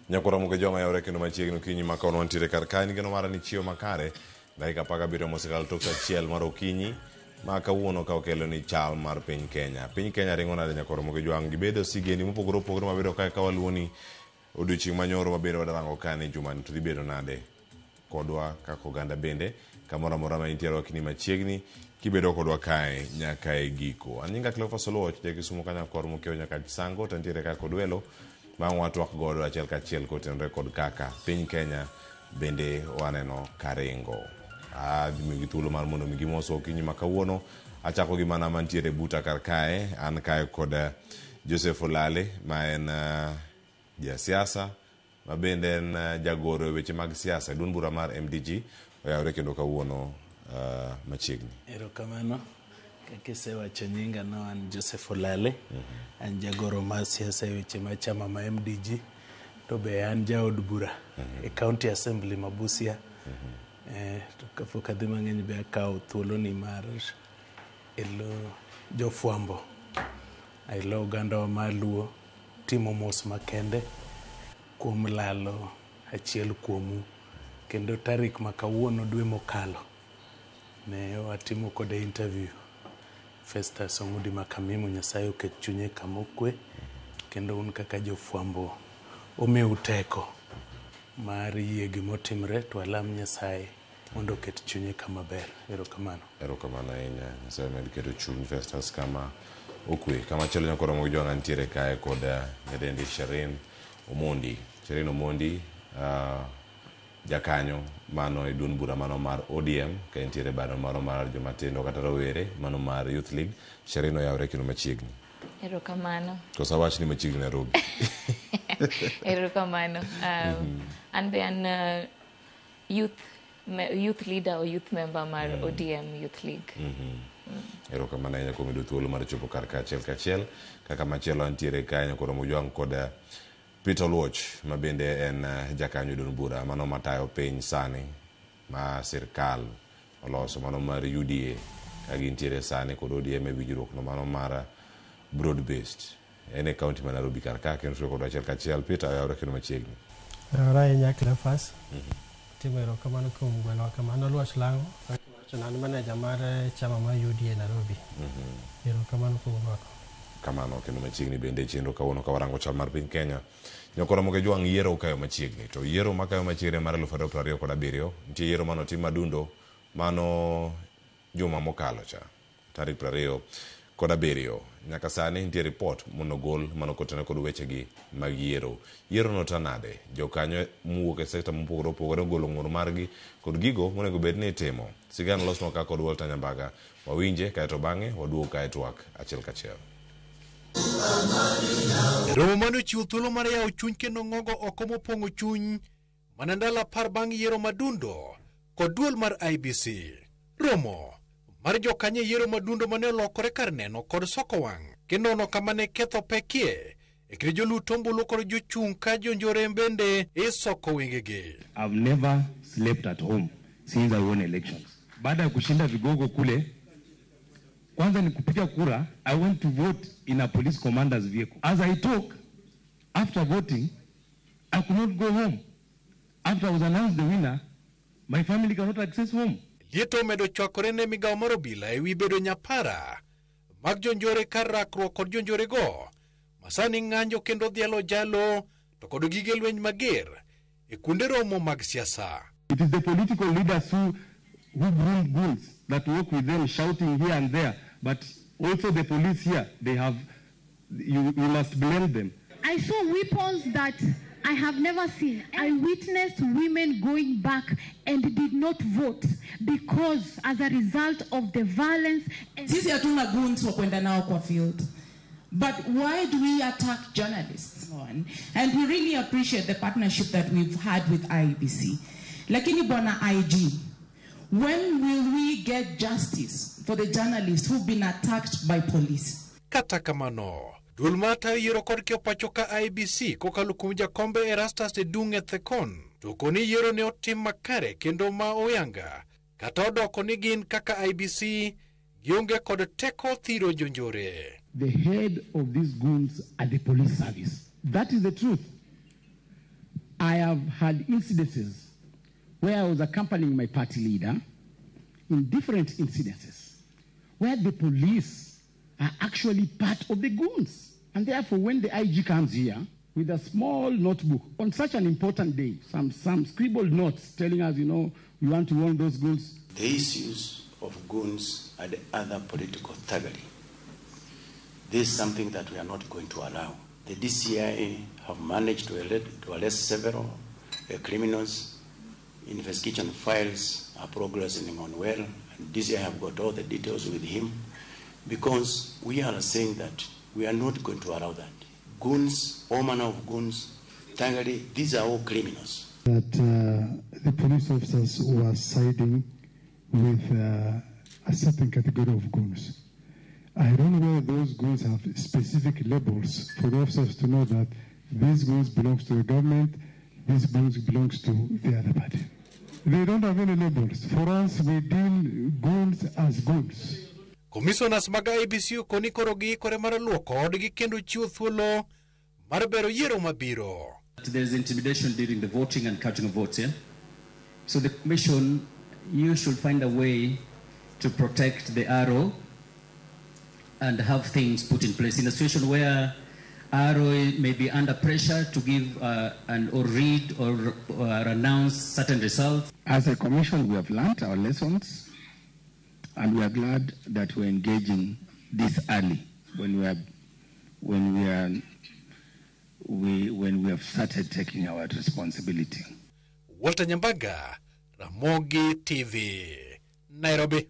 Nyakora Muke Joma yawre kendo machiegni okinyi ma kawuono wantiere kar kae geno mara ni chiew makare dakika 17 mosekalo tok saa achiel mar okinyi ma kawuono ka okelo ni chal mar piny Kenya. Piny Kenya ringo nade Nyakora Muke Jwang' gibedo sigendi mopogore opogore mabedo kae ka waluoni odiochieng' manyoro mabende wadarango ka ni jumani to dhi bedo nade kodwa kaka oganda bende kamoro amora ma intiere ok ni machiegni kibedo kodwa kae nyaka e giko. An nyinga Cleophas Oluoch, ja Kisumo ka Nyakor Mokiewo nyaka Chisango to antiere kaka kod welo ma watwak godo achiel kachiel kotenore kod kaka piny Kenya bende waneno karingo. Adhi miyogi thuolo mar mondo mi gimoswa okinyi ma kawuono. Achako gi mana mantiere buta kar kae, an kae kod Joseph Olale ma en jasiasa ma bende en jagoro e weche mag siasa e duond bura mar MDG oyawore kendo kawuono machiegni. Erokamano. Kaka isewacho nyinga no an Joseph Olale. An jagoro mar siasa e weche mar chama ma MDG. To be an jaod bura e County Assembly ma Busia. To kapok adhi mang'eny be akawo thuoloni mar elo jofwambo, elo ogandawa mar Luo timo mos makende kuom lalo achiel kuomu kendo tarik ma kawuono dwe mokalo ne watimo kode interview Festus Ong'udi Makamimo Nyasaye oket chunye kama okwe kendo un kaka jofwambo omiu teko mar yie gimotimre to alam Nyasaye mondo oket chunye kama ber. Erokamano. Erokamano ahinya. Nyasaye omed keto chuny Festus kama okwe. Kama chielo nyakoro Ramogi Jwang' antiere kae kod nyadendi Sherin Omondi. Sherin Omondi jakanyo mano e duond bura mano mar ODM ka entiere bado mano mar jomatindo kata rowere mano mar Youth League. Sherin oyawre kendo machiegni. Erokamano. Koso awach ni machiegni Nairobi. Erokamano. An be an youth leader or youth member mar ODM Youth League. Erokamano ahinya kuom yudo thuolo mar chopo kar kachiel kachiel. Kaka machielo antiere kae Nyakoro Mojwang' kod Peter Oluoch ma bende en jakanyo duond bura mano matayo piny sani ma sirkal oloso mano mar UDA ka gintiere sani kod ODM e winjruok no mano mar broad based. En e county ma Nairobi kar ka kendo tuyo kodwa achiel kachiel. Peter oyawre kendo machiegni. Oyawore ahinya Cleophas. Timo erokamano kuom gwelowa kamano. Oluoch Lang'o, kaka iwacho an manager mar chama mar UDA Nairobi. Erokamano kuom rwako. Kamano kendo machiegni bende chenro kawuono ka warango chal mar piny Kenya. Nyakoro Ramogi Jwang' yiero okayo machiegni. To yiero makayo machiegni mar 2027 nitie yiero manotim Adundo mano juma mokalo cha tarik 27. Nyaka sani nitie ripot monogol mano kotenore kod wechegi mag yiero. Yiero nota nade? Jokanyo mowuok e sekta mopogore opogore ogolo ng'ur margi kod gigo monego bed ni itimo. Sigana losnwa ka kod Walter Nyambaga. Wawinje kaeto bang'e waduog kae twak achiel kachiel. Romo mane ochiwo thuolo mar yawo chuny kendo ng'ogo oko mopong'o chuny mana ndalo 10 bang' yiero madundo kod duol mar IEBC. Romo mar jokanyo e yiero madundo mane olokore kar neno kod soko wang' kendo nono kama ne ketho pekie e kind joluto ombulu kod jochung' ka jonjore bende isoko wengegi. I've never slept at home since I won elections. Baada ya kushinda vigogo kule, kwanza ni kupiga kura, I went to vote in a police commander's vehicle. As I talk, after voting, I could not go home. After I was announced the winner, my family cannot access home. Lieto omedo chwakore ne migawo mar obila e wi bedo nyapara mag jonjore kar rakruok kod jonjore go masani ng'anjo kendo dhialo jalo to kod gige lweny mager e kuonde romo mag siasa. It is the political leaders who groom goons that work with them shouting here and there, but also the police here, you must blame them. I saw weapons that I have never seen. I witnessed women going back and did not vote because as a result of the violence. And Sisi hatuna goons wa kwenda nao kwa field. But why do we attack journalists? And we really appreciate the partnership that we've had with IEBC. Lakini Bwana IG, when will we get justice for the journalists who've been attacked by police? Kata kamano, duol matayo yiero kod kiewo pacho ka IEBC kokalo kuom jakombe Erastus Edung' Ethekon to koni yiero ne otim makare kendo ma oyanga kata odoko ni gin kaka IEBC gionge kod teko thiro jonjore. The head of these goons are the police service. That is the truth. I have had incidences where I was accompanying my party leader in different incidences where the police are actually part of the goons. And therefore, when the IG comes here with a small notebook on such an important day, some scribbled notes telling us, you know, we want to warn those goons. The issues of goons and other political thuggery, this is something that we are not going to allow. The DCI have managed to arrest several criminals. Investigation files are progressing on well, and DCI have got all the details with him, because we are saying that we are not going to allow that. Goons, all manner of goons, thuggery, these are all criminals. That the police officers were siding with a certain category of goons. I don't know whether those goons have specific labels for the officers to know that these goons belongs to the government, these goons belongs to the other party. They don't have any labels. For us, we deal goons as goons. Commissioners mag IEBC okoni koro giikore mar luoko odgi kendo chiwo thuolo mar bero yiero mabiro. There is intimidation during the voting and counting of votes, yeah? So the commission, you should find a way to protect the RO and have things put in place. In a situation where RO may be under pressure to give and or read or announce certain results. As a commission, we have learned our lessons, and we are glad that we're engaging this early when we have started taking our responsibility. Walter Nyambaga, Ramogi TV, Nairobi.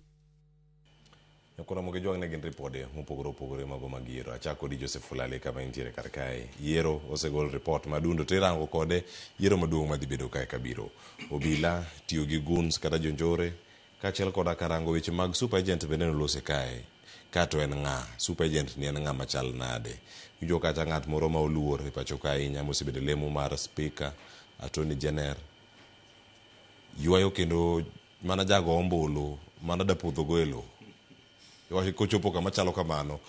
Kuna moge jwang' ne gin ripode mopogore opogore mago mag yiero. Achako di Joseph Olale kama intiere kar kae. Yiero osegol report madundo to irango kode yiero maduong' madhi bedo kae kabiro. Obila tiyo gi goons kata jonjore kaachiel koda karango weche mag super agent bende nolose kae. Kato en ng'a? Super agent ni en ng'a machal nade? Winjo kata ng'at moro ma oluor e pacho ka ahinya mosebedo lemo mar speaker Attorney General yuayo kendo mana jago ombulu mana dapudho go e lowo. Iwacho kochopo kama chalo kamano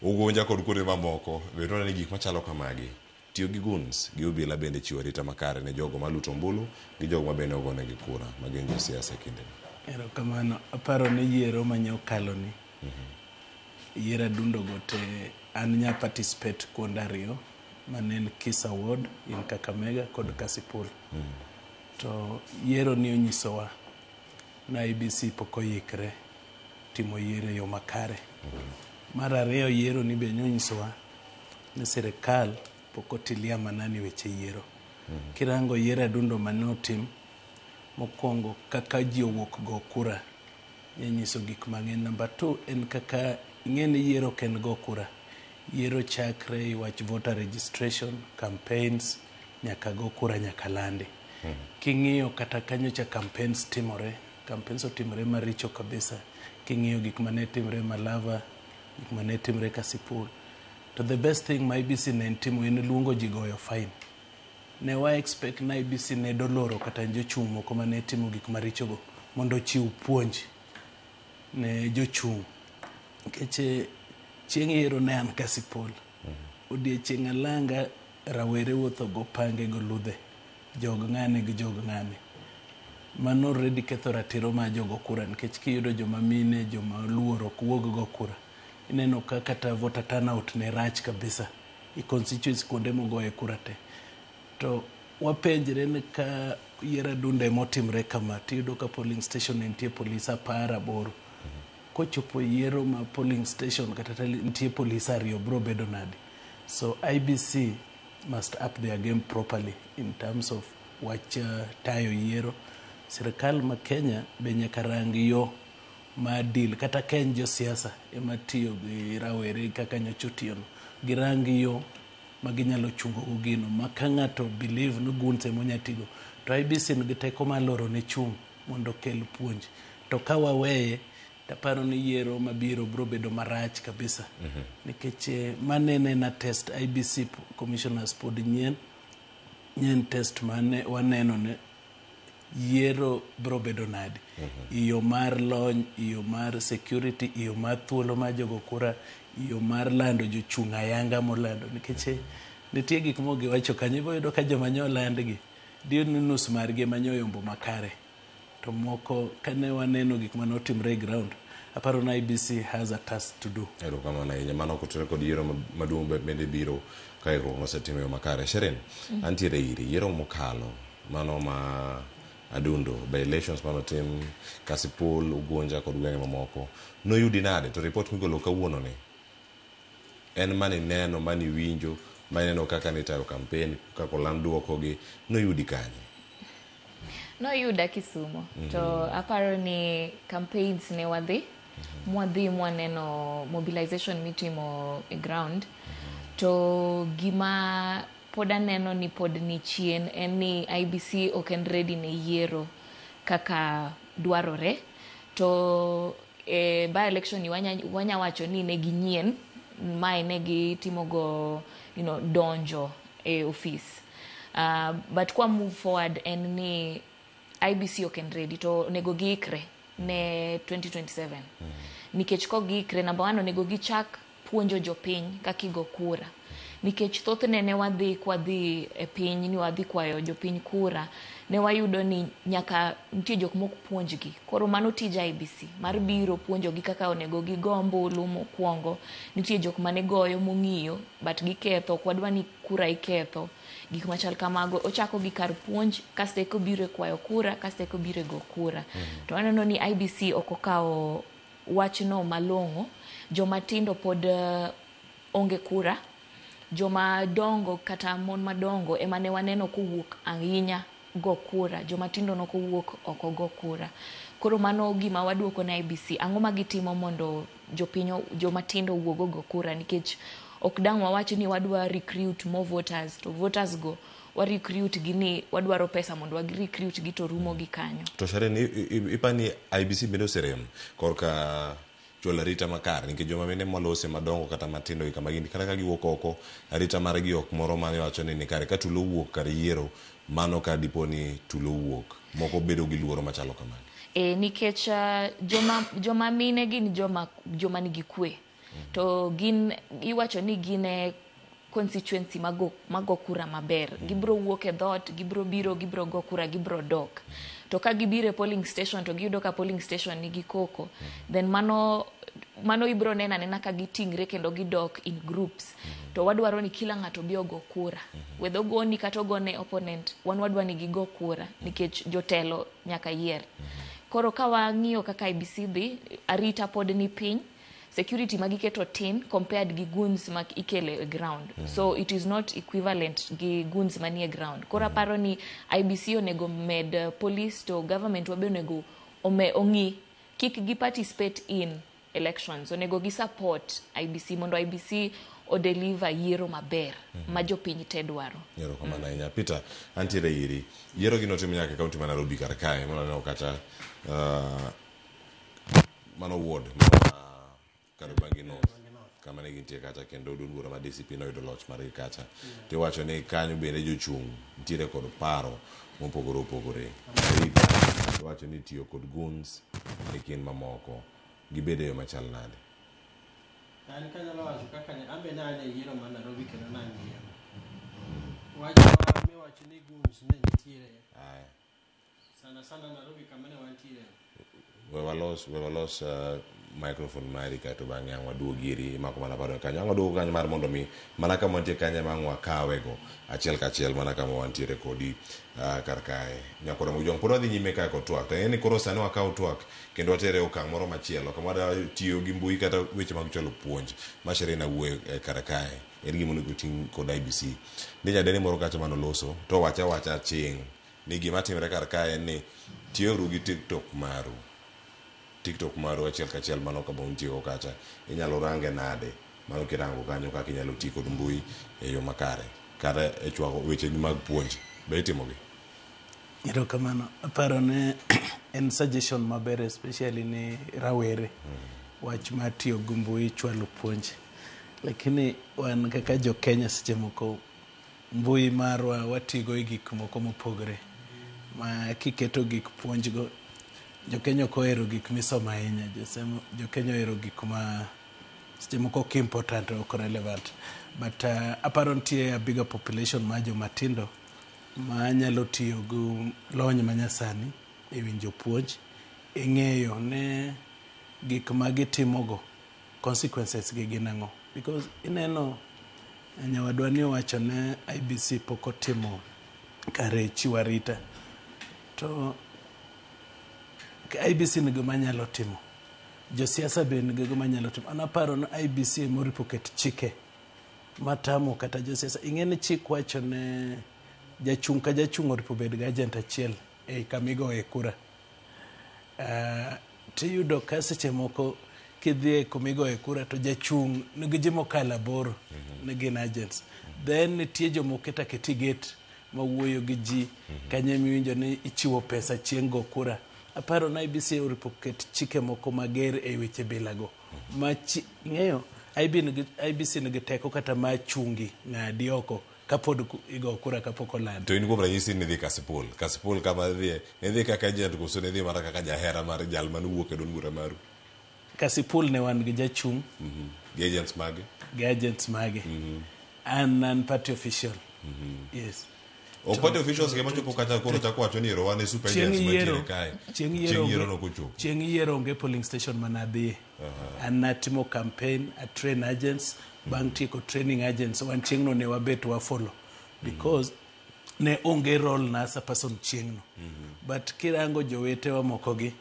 Ugunja kod kuonde mamoko bende waneno ni gik machalo kamagi tiyo gi goons gi obila bende chiwo arita makare ne jogo maluto ombulu gi jogo ma bende ogonegi kura ma gin josiasa e kindeni. Erokamano. Aparo ni yiero manye okalo ni yiero adundo go te an nya participate kuonde ariyo mane en Kisa Ward in Kakamega kod Kasipul. To yiero ni onyisowa na IEBC pok oikre timo yiero e yo makare. Mar ariyo yiero ni be nonyisowa ni sirikal pok otilia manani weche yiero. Kirango yiero adundo mane otim mokwongo kaka ji owuok go kura nyenyiso gik mang'eny. Number 2 en kaka ing'e ni yiero ok en go kura. Yiero chakre iwach voter registration, campaigns, nyaka go kura nyaka landi. King'iyo kata kanyo cha campaigns timore, campaigns otimore maricho kabisa. King'iyo gik mane timore Malava, gik mane timore Kasipul. To the best thing ma IEBC ne timo en luongo ji goyo fine. Ne wa expect na IEBC ne doloro kata jochung' moko mane timo gik marichogo mondo ochiw puonj ne jochung'. Nikech chieng' yiero ne an Kasipul. Odiechieng' alanga rawere wuotho go pange go ludhe. Jog ng'ane gi jog ng'ane. Mano already ketho ratiro mar jogo kura nikech kiyudo joma mine, joma oluor ok wuog go kura. Ineno ka kata voter turnout ne rach kabisa e constituency kuonde mogoye kura te. To wapenjre ni ka yiero adundo emotimre kama tiyudo ka polling station ne nitie polis 18. Kochopo yiero ma polling station kata nitie polis 2 bro bedo nade. So IEBC must up their game properly in terms of wach tayo yiero. Sirikal ma Kenya be nyaka rang yo ma deal kata ka en josiasa ema tiyo gi rawere kaka nyocha otiyono. Girang yo ma ginyalo chungo go gino ma ka ng'ato believe ni goons ema onya tigo to IEBC nigi teko mar loro ne chung' mondo okel puonj. To ka waweye taparo ni yiero mabiro biro bedo marach kabisa. Nikech manene na test IEBC commissioners pod nyien test mane waneno ne yiero biro bedo nade. Iyo mar lony, iyo mar security, iyo mar thuolo mar jogo kura, iyo mar lando jochung' ayanga molando. Nikech nitie gik mok giwacho kanyo, ibiro yudo ka joma nyo olandgi Diyud ni nus margi ema nyoyombo makare. To moko kane waneno gik mane otimre e ground, aparo ni IEBC has a task to do. Erokamano ahinya. Mano kotenore kod yiero maduong' bende biro ka ikruok nosetim e yo makare. Sherin, antiere iri. Yiero mokalo, mano ma Adundo, by elections manotim Kasipul, Ugunja kod gwenge mamoko, noyudi nade? To report migolo kawuono ni, en mane ineno, mane iwinjo, mane ineno kaka nitayo campaign, kaka oland duokogi, noyudi kanye? Noyuda Kisumo. To aparo ni campaigns ne wadhi, mwadhi mwaneno mobilization mitimo e ground. To gima pod aneno ni pod ni chien en ni IEBC ok en ready ne yiero kaka dwarore. To e by election ni wanya wacho ni ne ginyien, mae ne gitimogo donjo e office. But kwa move forward en ni IEBC ok en ready to onego giikre ne 2027. Nikech kok giikre, number one, onego gichak puonjo jopiny kaka igo kura. Nikech thothne ne wadhi kwadhi e piny ni wadhi kwayo jopiny kura, ne wayudo ni nyaka nitie jok mok puonjgi. Koro mano tij IEBC mar biro puonjogi kaka onego gigo ombulu mokwongo. Nitie jok mane goyo mong'iyo but giketho, ok wadwa ni kura iketho. Gik machal kamago, ochako gi kar puonj, kasto eka obiro e kwayo kura, kasto eka obiro e go kura. To waneno ni IEBC ok okawo wachno malong'o. Joma tindo pod onge kura. Joma dongo kata mon madongo ema ne waneno kowuok ahinya go kura. Joma tindo nokowuok oko go kura. Koro mano gima waduoko ne IEBC. Ang'o ma gitimo mondo jopiny, joma tindo owuog ogo kura? Nikech ok dang' wawach ni wadwa recruit more voters, to voters go wa recruit gi ni wadwaro pesa mondo wa recruit gi to rumo gi kanyo. To Sharon, ipani IEBC bende oserem korka chwalo arita makare, nikech joma mine molose madongo kata matindo gi kama gin, kata ka giwuok oko, arita margi ok moro mane wacho ni ni kare. Ka tulo owuok kar yiero, mano ka dipo ni tulo owuok, moko bedo gi luoro machalo kamano. Nikech joma mine gin joma nigi kwe. To gin iwacho ni gin e constituency mago kura maber. Gibro wuok e dhoot, gibro biro, gibro go kura, gibro dok. To ka gibiro e polling station to giyudo ka polling station nigi koko, then mano ibro neno anena ka gitingre kendo gidok in groups. To wadwaro ni kila ng'ato obi ogo kura. Whether ogoni kata ogone opponent, wan wadwa ni gigo kura nikech jotelo nyaka yier. Koro ka wang'iyo kaka IEBC dhi, arita pod ni piny, security magiketo tin compared gi goons ma ikelo e ground. So it is not equivalent gi goons manie ground. Koro aparo ni IEBC onego med police, to government wabe onego ong'i kik gi participate in elections, onego gi support IEBC mondo IEBC odeliver yiero maber ma jopiny te dwaro. Erokamano ahinya. Peter, antiere iri. Yiero gi notim nyaka e kaunti ma Nairobi kar kae, mano aneno kacha mano ward ma Kariobangi North kama ne gintie kacha, kendo duond bura mar DCP noyudo loch margi kacha. To iwacho ni kanyo bende jochung' nitiere kod paro mopogore opogore. Arita, iwacho ni tiyo kod goons e kind mamoko gibedo e yo machal nade? An kanyalo wacho kaka ne an be ne an e yiero mar Nairobi kendo nang'iyo. Wach ma miwacho ni goons ne nitiere sana sana Nairobi kama ne wantiere. We walos microphone mari kaeto bang'e ang' waduog iri imako mana paro kanyo. Ang' waduogo kanyo mar mondo mi mana kama wantie kanyo ema ang' wakawego achiel kachiel mana kama wantiere kodi kar kae. Nyakoro Mojwang' pod wadhi nyime kae kod twak. To ing'e ni koro sani wakawo twak kendo watere e okang' moro machielo kama wadwa tiyo gi mbui kata weche mag chwalo puonj ma Sherina wuoyo e kar kae. En gima onego ting' kod IEBC. Nitie nyadendi moro kacha manoloso to owacho awacha aching' ni gima timre kar kae en ni tiyouru gi TikTok maru. TikTok maru achiel kachiel mano kama untiego kacha. Inyalo range nade? Mano kirango kanyo kaka inyalo ti kod mbui e yo makare. Kata e chwako weche mag puonj. Be itimogi? Erokamano. Aparo ne en suggestion maber, especially ni rawere. Wach mar tiyo gi mbui chwalo puonj. Lakini wan kaka jo Kenya seche moko mbui marwa watigo e gik moko mopogore. Ma kiketo gik puonj go, jo Kenya ok ohero gik misomo ahinya. Jo Kenya ohero gik ma seche moko ok important, ok relevant. But aparo nitie a bigger population mar joma tindo. ma nyalo tiyo gi lony manyasani e winjo puonj, e ng'eyo ne gik ma gitimogo consequences gi gin ang'o. Because ineno nyawadwa ni owacho ne IEBC pok otimo kare chiwo arita. To IEBC nigi gima nyalo timo. Josiasa be nigi gima nyalo timo. An aparo ni IEBC ema oripo ket chike matamo kata josiasa. Ing'e ni chik wacho ne jachung' ka jachung' oripo bed gi agent achiel e kama igoye kura. Tiyudo ka seche moko kidhi e kuma igoye kura to jachung' nigi ji mokalo 8 ne gin agents. Then nitie jomoket aketa e gate mawuoyo gi ji kanyo emiwinjo ni ichiwo pesa chieng' go kura. Aparo ni IEBC oripo ket chike moko mager e weche bilago. Ma ing'eyo IEBC nigi teko kata mar chungi ng'adi oko kapod igo kura kapok olandi. To in kuom ranyisi nidhi Kasipul. Kasipul kama idhiye, nidhi kaka agent koso nidhi mana kaka jahera mar jal mane wuok e duond bura maru? Kasipul ne wan gi jachung'. Gi agents mage? Gi agents mage. An party official. Yes. Ok party officials ema chopo kacha koro chako wacho ni ero wan e super agents mantiere kae. Chieng' yiero nokochopo. Chieng' yiero onge polling station mane adhiye. An natimo campaign, a train agents, bang' tieko training agents, wan chieng'no ne wabet wa follow. Because ne onge role na as a person chieng'no. But kirango jowetewa moko gi,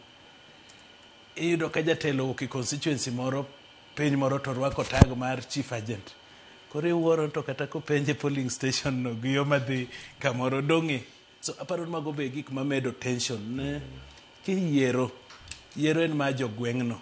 iyudo ka jatelo owuok e constituency moro, piny moro to rwako tag mar chief agent. Koro iwuoro to kata kopenje polling station no gi yo madhi kamoro dong'e. So aparo ni mago be gik mamedo tension ne kiyiero, yiero en mar jogweng'no,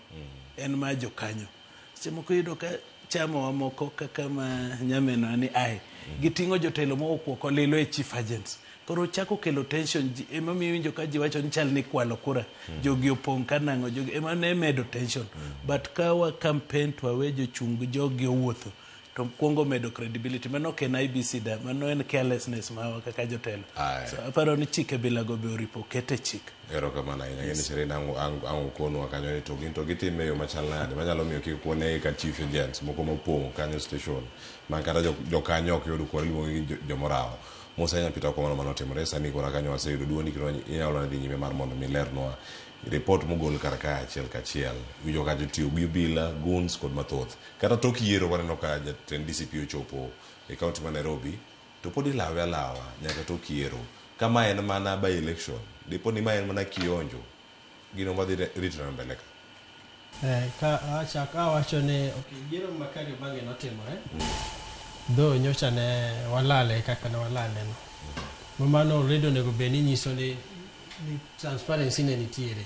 en mar jokanyo. Seche moko iyudo ka chamawa moko kaka ma nyamenowa ni ae, giting'o jotelo mowuok oko lilo e chief agents. Koro chako kelo tension, emomiyo iwinjo ka ji wacho ni chal ni kwalo kura. Jogi opong' ka nang'o, jogi ema ne medo tension. But ka wa campaign to wawe jochung' gi jogi owuotho, to kuongo medo credibility. Mano ok en IEBC da, mano en carelessness marwa kaka jotelo. So aparo ni chike bilago be oripo ket e chik. Erokamano ahinya. Yes. Ng'eni Serena ang' okonwa kanyo ni to gin to gitime e yo machal nade manyalo miyo kik wane ka chief agents moko mopong' kanyo station ma kata jokanyo ok yud kura iluongo gi jomorawo. Mos ahinya Peter Okomano mano otimore sani kora kanyo waseyudo duondi kendo inyalo dhi nyime mar mondo mi lernwa report mogol kar kae achiel kachiel. Winjo ka jotiyo gi obila, goons kod mathoth. Kata tok yiero waneno ka jatend DCP ochopo e kaunti ma Nairobi to pod ilawe alawa nyaka tok yiero. Ka ma en mana by election, dipo ni ma en mana kionjo, gino madhi ritore mbele ka. Ka achak awacho ni okay, yiero ma Kariobangi notimore, though nyocha ne walale kaka ne walale no. Mano already onego bed ni nyiso ni transparency ne nitiere.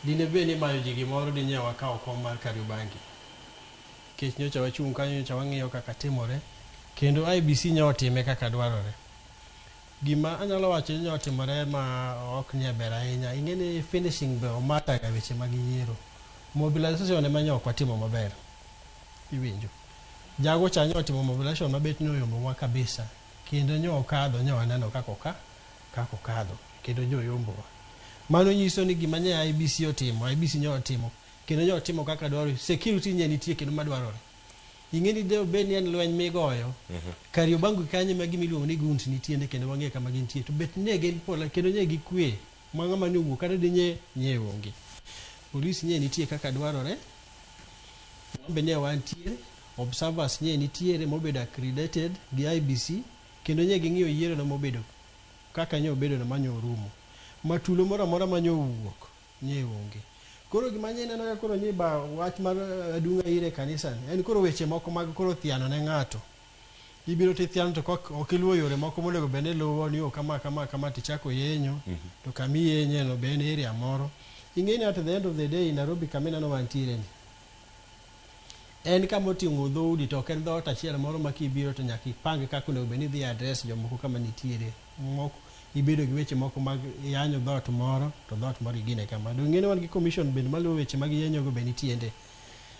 Dine bed ni imayo ji gimoro dinye wakawo kom mar Kariobangi. Nikech nyocha wachung' kanyo nyocha wang'iyo kaka timore kendo IEBC nyo otime kaka dwarore. Gima anyalo wacho ni nyo otimore ma ok nye ber ahinya, ing'e ni finishing be omata ga weche mag yiero. Mobilization ema nyo ok watimo maber. Iwinjo. Jago cha nyo otimo mobilization mabet ni oyombowa kabisa. Kendo nyo okadho, nyo waneno kaka okadho. Kendo nyo oyombowa. Mano nyiso ni gima nye IEBC otimo, IEBC nyo otimo. Kendo nyo otimo kaka dwarore. Security nye nitie kendo madwarore. Ing'e ni de obed ni en lweny migoyo, Kariobangi kanyo ema gima iluongo ni goons nitie kendo wang'eyo kama gintie. To bet ne gin pole kendo nye gikwe ma ng'ama ne owuok kata dinye nye onge. Police nye nitie kaka dwarore. Wan be ne wantie, observers nye nitiere mobedo accredited gi IEBC kendo nye ging'iyo yiero no mobedo kaka nye obedo no manyo orumo. Matulo moro amora manyo owuok nye onge. Koro gima nye neno ka koro nye ba wach mar adunga ire kanisa ni en koro weche moko mag koro thiano ne ng'ato. Ibiro tithiano to ok iluwo yore moko monego bed ni iluwo ni kama kama kama tichako yenyo to kama iyenye no be en area moro. Ing'e ni at the end of the day Nairobi kama ineno wantiere ni en kama oting'o dhoudi to ok en dhoot achiel moro ma kibiro to nyaka ipang kaka onego bed ni idhi address jomoko kama nitiere. Moko ibedo gi weche moko mag yanyo dhoot moro to dhoot moro igine kama. Donge ing'e ni wan gi commission bende maluwo weche mag yenyo go be nitiende.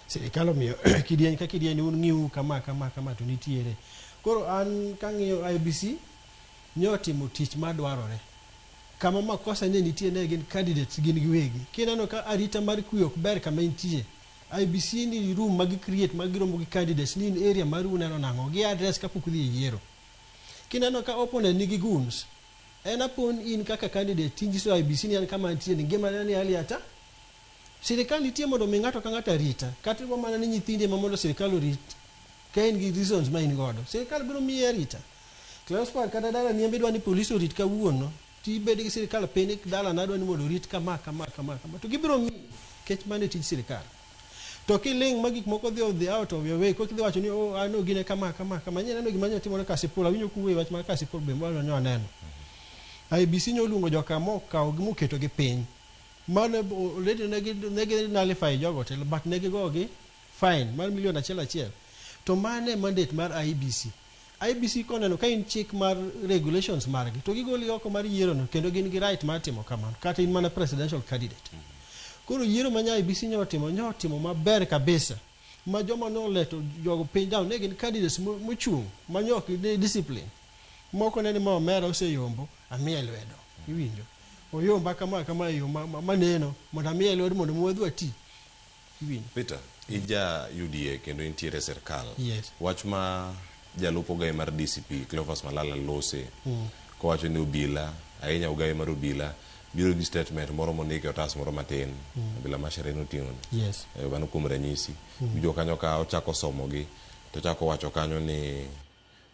Sirikal omiyo kidieny ka kidieny un ng'iu kama kama kama to nitiere. Koro an kang'iyo IEBC nyo timo tich madwarore. Kama makosa ne nitie ne gin candidates gin giwegi. Kineno ka arita mar kwe ok ber kama intie, IEBC ni room ma gi create ma giromo gi candidates ni in area maru uneno nang'o gi address kapok udhi e yiero. Kineno ka opponent nigi goons, En apon in kaka candidate tinyiso IEBC ni an kama antie ni ngimana ni hali ata. Sirikal nitie mondo omi ng'ato ka ng'ato arita. Kata idwa mana ni nyithindi ema mondo sirikal orit ka in gi reasons ma in godo. Sirikal biro miyi arita. Cleophas kata dalani ema idwa ni polis orit kawuono, tibed gi sirikal piny dalana adwa ni mondo orit kama kama kama kama. To gibiro miyi nikech mano e tij sirikal. To kiling' ma gik moko dhi odhi out of your way, koka idhi wacho ni oh an ogine kama kama kama. Nye neno gima nyo timore Kasipul, awinjo kuwuoyo wach mar Kasipul be mano nyo aneno. IEBC nyo oluongo joka mokawo gi moketo gi piny. Mano already negi nullify jogo te, but negi gogi fine mar milion achiel achiel. To mano e mandate mar IEBC. IEBC koneno ka in chik mar regulations margi, to gigoli oko mar yiero no kendo gin gi right mar timo kamano, kata in mana presidential candidate. Koro yiero ma IEBC nyo otimo, nyo otimo maber kabisa. Ma joma noleto jogo piny down, ne gin candidates mochung', ma nyo ok ne discipline. Moko ne ni ma omera oseyombo, amiye lwedo. Iwinjo? Oyomba kama kama e yo maneno, mondo amiye lwedo mondo mwadhi wati. Iwinjo? Peter, ija UDA kendo intiere e sirkal. Yes. Wach ma jalup ogaye mar DCP Cleophas Malala lose kowacho ni obila, ahinya ogaye mar obila biro gi statement moro mondiki e otas moro matin. Obila ma Sherehe oting'o ni. Yes. Mano kuom ranyisi. Winjo kanyo ka ochako somogi to ochako wacho kanyo ni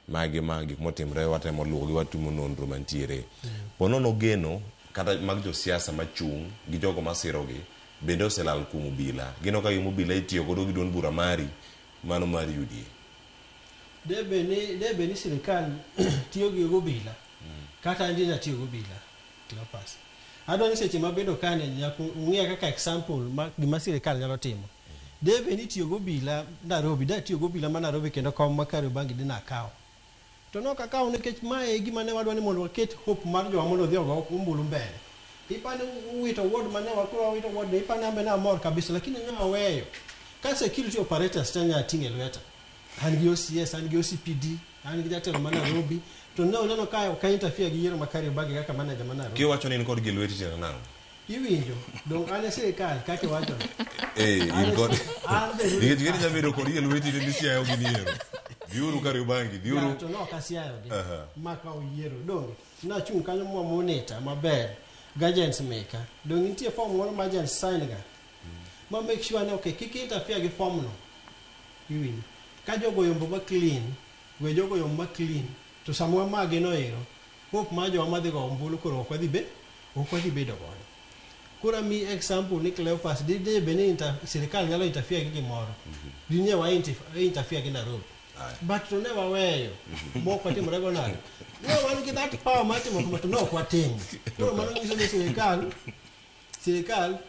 magi ma gik motimre watemo luwogi watimo nonro mantiere. Ponono geno kata mag josiasa machung' gi jogo masirogi bende oselal kuom obila. Gino ka gima obila itiyo godo gi duond bura mari mano mar UDA. Debe ni sirikal tiyo gi obila. Kata an dina tiyo gi obila. Cleophas. Adwa ni seche mabedo kane nyaka ung'iya kaka example ma gima sirikal nyalo timo. Debe ni tiyo gi obila Nairobi, da tiyo gi obila ma Nairobi kendo kom ma Kariobangi dina akawo. To nok akawo nikech mae e gima ne wadwa ni mondo waket hope mar jowa mondo odhi ogo ombulu mbele. Ipani uwito ward mane wakoro wawito ward ni ipani ambe namor kabisa lakini ne aweyo. Ka security operators te nya ting'e lweta. An gi OCS, an gi OCPD, an gi jatelo ma Nairobi. To ne oneno ka ok interfere gi yiero ma Kariobangi kaka manager ma Nairobi. Kiwacho ni in kod gi lweti tiende nang'o? Iwinjo, dong an e sirikal kaka iwacho. In kod An be nikech gini nyalo bedo kod gi lweti to isiayo gi niero. Dhiuru Kariobangi, dhiuru. Ya, to ne ok asiayo gi. Ma ka oyiero, donge. Nachung' kanyo mwa monitor maber. Agents meka. Dong nitie form moro ma agents sign ga. Ma make sure ni okay, kik interfere gi form no. Iwinjo. Ka jogo oyombo ma clean, we jogo oyomb ma clean, to sama wamagi no ero, hope mar jowa madhi go ombulu koro ok wadhi ok wadhi bedo godo. Koro ami example ni Cleophas dine bed ni sirikal nyalo interfere gi gimoro. Dine wa interfere gi Nairobi. But to ne waweyo. Mok watimore go nade. Ne wan gi that power mar timo kama to ne ok watimo. Koro mano nyiso ni sirikal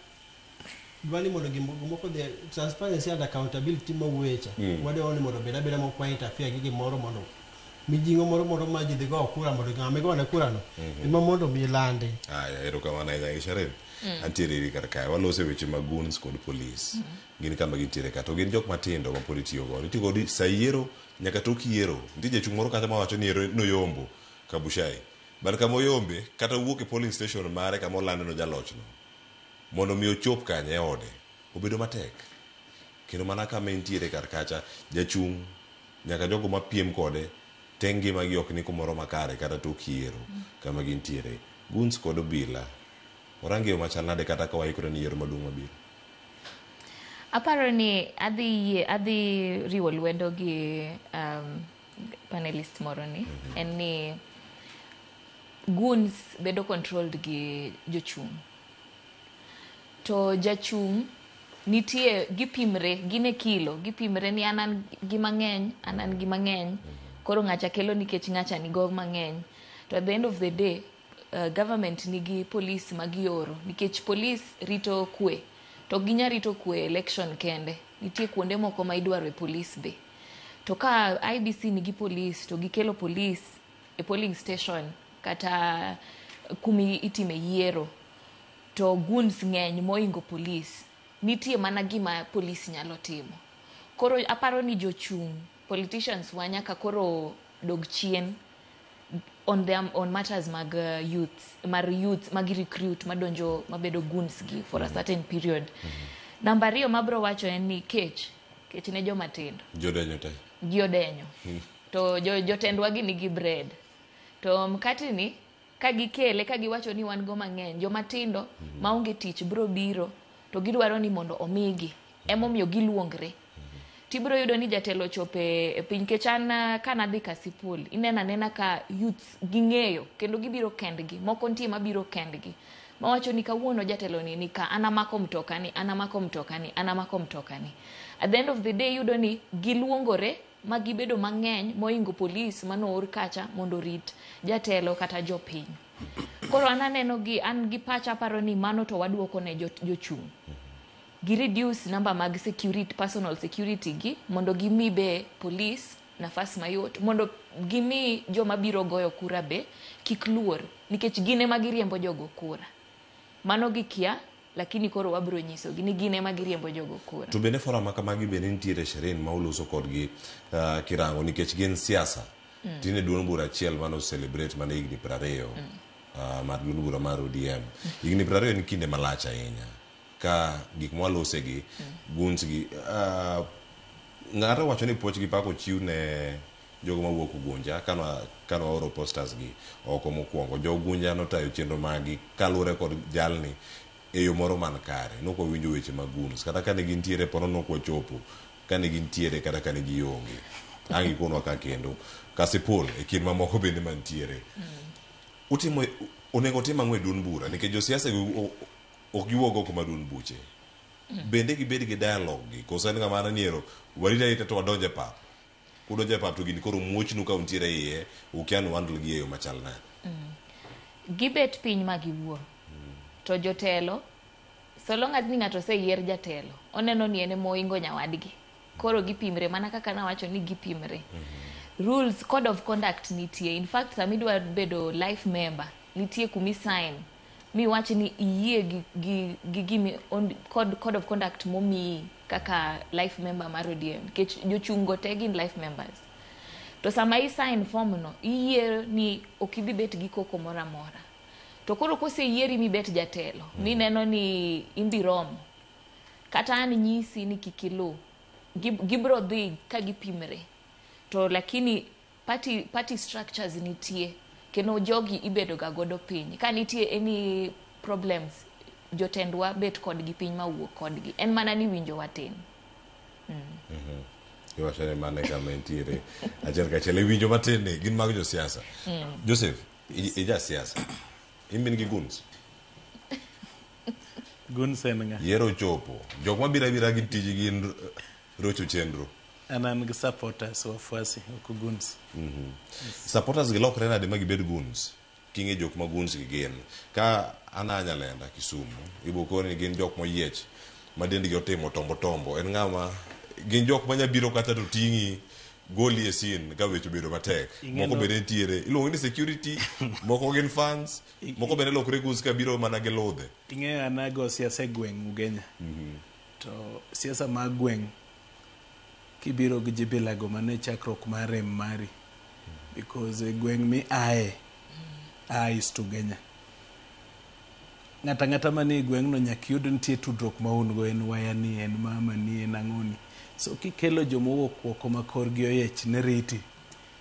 dwa ni mondo gimoko dhi transparency and accountability mawuoye cha. Wadwaro ni mondo obed abeda mok wa interfere gi gimoro mondo mijing'o moro moro ma ji dhi go kura mondo ng'ama igone kura no ema mondo mi lande. Aya, erokamano ahinya gi Sharon. Antiere iri kar kae. Waloso e weche mag goons kod police. Gin kama gintiere ka. To gin jok matindo ma pod itiyo godo. Itiyo godo sa yiero nyaka tok yiero. Nitie jachung' moro kacha mawacho ni yiero noyombo Kabuchai. But kama oyombe kata wuok e polling station mare kama olande no jalochno. Mondo mi ochop kanye e ode obedo matek. Kendo mana kama entiere kar kacha jachung' nyaka jogo mapiem kode te ngimagi ok ni kumoro makare kata tok yiero kama gintiere. Goons kod obila orangi yo machal nade kata ka waikore ni yiero maduong' mabiro? Aparo ni adhi riwo lwedo gi panelist moro ni en ni goons bedo controlled gi jochung'. To jachung' nitie gipimre, gin e kilo, gipimre ni an gi mang'eny, an gi mang'eny. Koro ng'acha kelo nikech ng'acha nigo mang'eny. To at the end of the day, government nigi police magioro nikech police rito kwe. To ok ginyal rito kwe election kende. Nitie kuonde moko ma idwaro e police be. To ka IEBC nigi police to gikelo police e polling station kata kumi itime yiero to goons ng'eny moingo police. Nitie mana gima police nyalo timo. Koro aparo ni jochung' politicians wa nyaka koro dog chien on matters mag youth, mar youth magi recruit madonjo mabedo goons gi for a certain period. Namba ariyo mabro wacho en ni kech ne joma tindo. Jodenyo te. Ji odenyo. To jotendwa gi nigi bread. To mkate ni Ka gikele ka giwacho ni wan go mang'eny, joma tindo maonge tich biro biro to gidwaro ni mondo omigi. Emomiyo giluongre. Tibiro yudo ni jatelo ochopo e piny nikech an kanadhi Kasipul, ineno anena ka youths ging'eyo kendo gibiro kendgi. Moko nitie mabiro kendgi. Mawacho ni kawuono jatelo ni nika, an amako mtoka ni, an amako mtoka ni, an amako mtoka ni. At the end of the day iyudo ni giluongore ma gibedo mang'eny mohingo polis manoor kacha mondo orit jatelo kata jopiny. Koro an aneno gi, an gi pacha aparo ni mano to waduoko ne jochung'. Gi reduce number mag security, personal security gi mondo gimi be police nafas mayot mondo gimi joma biro goyo kura be kik luor nikech gin ema giriembo jogo kura. Mano gikia, lakini koro wabiro nyisogi ni gin ema giriembo jogo kura. To bende forum ma kamagi bende nitiere Sherin ma uloso kodgi kirango nikech gin siasa. Tinde duond bura achiel mano celebrate mana higni 20 mar duond bura mar ODM. Higni 20 en kinde malach ahinya. Ka gik mwalose gi, goons gi, ng'ato wacho ni puoch gi pak ochiw ne jogo mawuok Ugunja kano waoro posters gi oko mokwongo. Jo Ugunja notayo chenro maggi kaluwore kod jalni e yo moro man kare. Nok wawinjo weche mag goons. Kata kane gintiere pono nok wachopo. Kane gintiere kata kane gionge. Ang' ikonwa ka kendo. Kasipul e kind mamoko bende mantiere. Utimo, onego tim ang'o e duond bura? Nikech josiasa gi ok giwuog oko mar duond buche. Bende gibed gi dialogue gi. Koso en kamano ni ero, warit arita to wadonj e pap. Kudonjo e pap to gini koro muochnu ka untiere iye, ukia ni handle gi e yo machal nade. Gibet piny ma giwuo. To jotelo, so long as ni ng'ato oseyier jatelo, oneno ni en ema ohingo nyawadgi. Koro gipimre, mana kaka nawacho ni gipimre. Rules, code of conduct nitie. In fact, sama idwa bedo life member, nitie kumi sign miwach ni iyie gi gimi code of conduct momiyi kaka life member mar ODM. Nikech jochung' go te gin life members. To sama i sign form no, iyie ni ok ibi bet gi koko moro amora. To koro koseyieri mibet jatelo, mineno ni imbi romo, kata an nyisi ni kik iluw, gibro dhi ka gipimre. To lakini party structures nitie, kendo jogi ibedo ga godo piny. Ka nitie any problems, jotendwa bet kodgi piny ma wuok kodgi. En mana ni winjo watin. Iwacho ni mano e kama entiere achiel kachiel. E winjo matin ni gin mag josiasa. Joseph, i jasiasa. In bin gi goons. Goons en ng'a? Yiero ochopo. Jok mabiro abira gi tijgi gin rocho chenro. An gi supporters, wafuasi, ok goons. Supporters gi lokre nade ma gibed goons? King'e jok ma goons gi gin. Ka an a Nyalenda, Kisumu, ibo koni ni gin jok moyiech ma dendgi otimo tombo tombo. En ng'ama gin jok manya biro kata to ting'i goli e scene ka weche obedo matek. Moko bende nitiere. Iluongo ni security, moko gin fans, moko bende lokre goons ka biro mana gi ludhe. Ing'eyo an ago siasa e gweng' Ugenya. To siasa mag gweng' kibiro gi jibilago mano e chakruok mar rem mari. Because e gweng' mi aye, a is to Ugenya. Ng'ata ang'ata manie gweng'no nyaka iyud nitie tudruok ma un go, en wayani, en mamani, en ang'oni. So kikelo jomowuok oko ma korgi oyiech ne riti,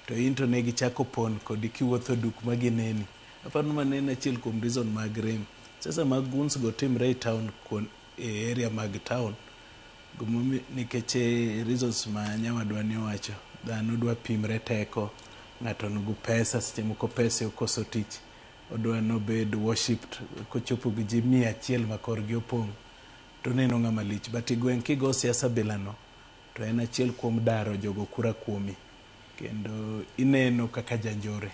to in to ne gichako pon kodi kiwuotho duk ma gineni. Aparo ni mano en achiel kuom reason mag rem. Siasa mag goons go timre e town e area mag town nikech reasons ma nyawadwa ni owacho. Dhano dwa pimre teko, ng'ato nigi pesa, seche moko pesa okoso tich. Odwa nobed worshipped kochopo gi ji 100 ma korgi opong' to oneno ng'ama lich. But e gweng' kigo siasa bilano to en achiel kuom daro jogo kura kuomi kendo ineno kaka janjore.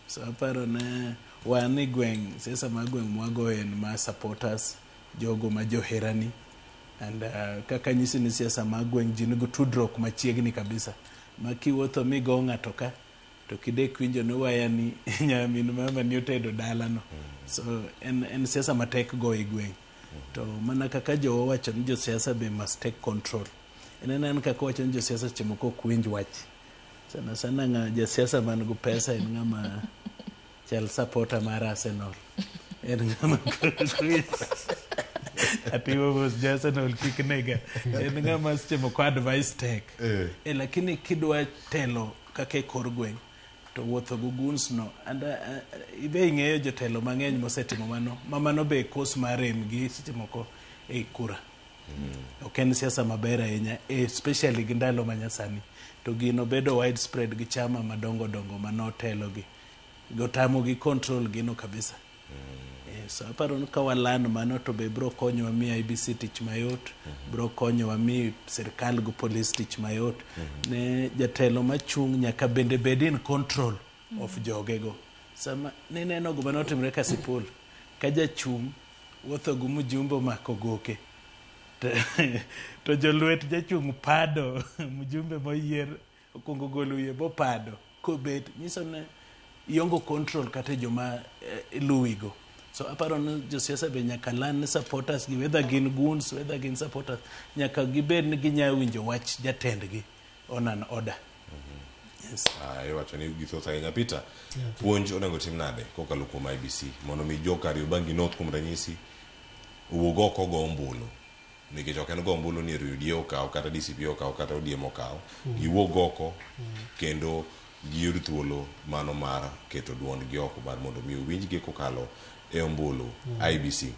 So aparo ne wan e gweng' siasa mar gweng' mwagoyo en mar supporters, jogo ma joherani and kaka nyisi ni siasa mar gweng' ji nigi tudruok machiegni kabisa ma kiwuotho migo ng'ato ka to kidek winjo ni wayani nyamin mama ni otedo dalano. So en siasa matek goyo e gweng'. To mana kaka jowa wacho ni josiasa be must take control. En en kaka wacho ni josiasa seche moko ok winj wach. Sana sana ng'a jasiasa man gi pesa en ng'ama chal supporter mar Arsenal. En ng'ama atimo mos jo Arsenal kik nega. En ng'ama seche moko advice tek. Lakini kidwa telo kaka e kor gweng' To wuotho gi goons no, and ibe ing'eyo jotelo mang'eny mosetimo mano, ma mano be cause mar rem gi seche moko e kura. Ok en siasa maber ahinya, especially gi ndalo ma nyasani. To gino bedo widespread gi chama madongo dongo manotelo gi. Gotamo gi control gino kabisa. So aparo ni ka walan mano to be bro konyowa mi IEBC tich mayot, bro konyowa mi sirkal gi polis tich mayot. Ne jatelo machung' nyaka bende bed in control of jogego. Sama nineno gima notimre Kasipul, ka jachung' wuotho gi mjumbe omako goke, to jolwet jachung' pado mjumbe moyier okuongo golo wiye bopado kobet nyiso ni iongo control kata joma luwigo. So aparo ni josiasa be nyaka lan ni supporters gi, whether gin goons, whether gin supporters, nyaka gibed ni ginya winjo wach jatendgi on an order. Yes. Iwacho ni githoth ahinya. Peter, puonj onego tim nade kokalo kuom IEBC mondo mi jo Kariobangi North kuom ranyisi owuog oko go ombulu, nikech ok en go ombulu ni UDA okaw kata DCP okaw kata ODM okaw, giwuog oko kendo giyud thuolo mano mar keto duondgi oko mar mondo mi owinjgi kokalo e ombulu. IEBC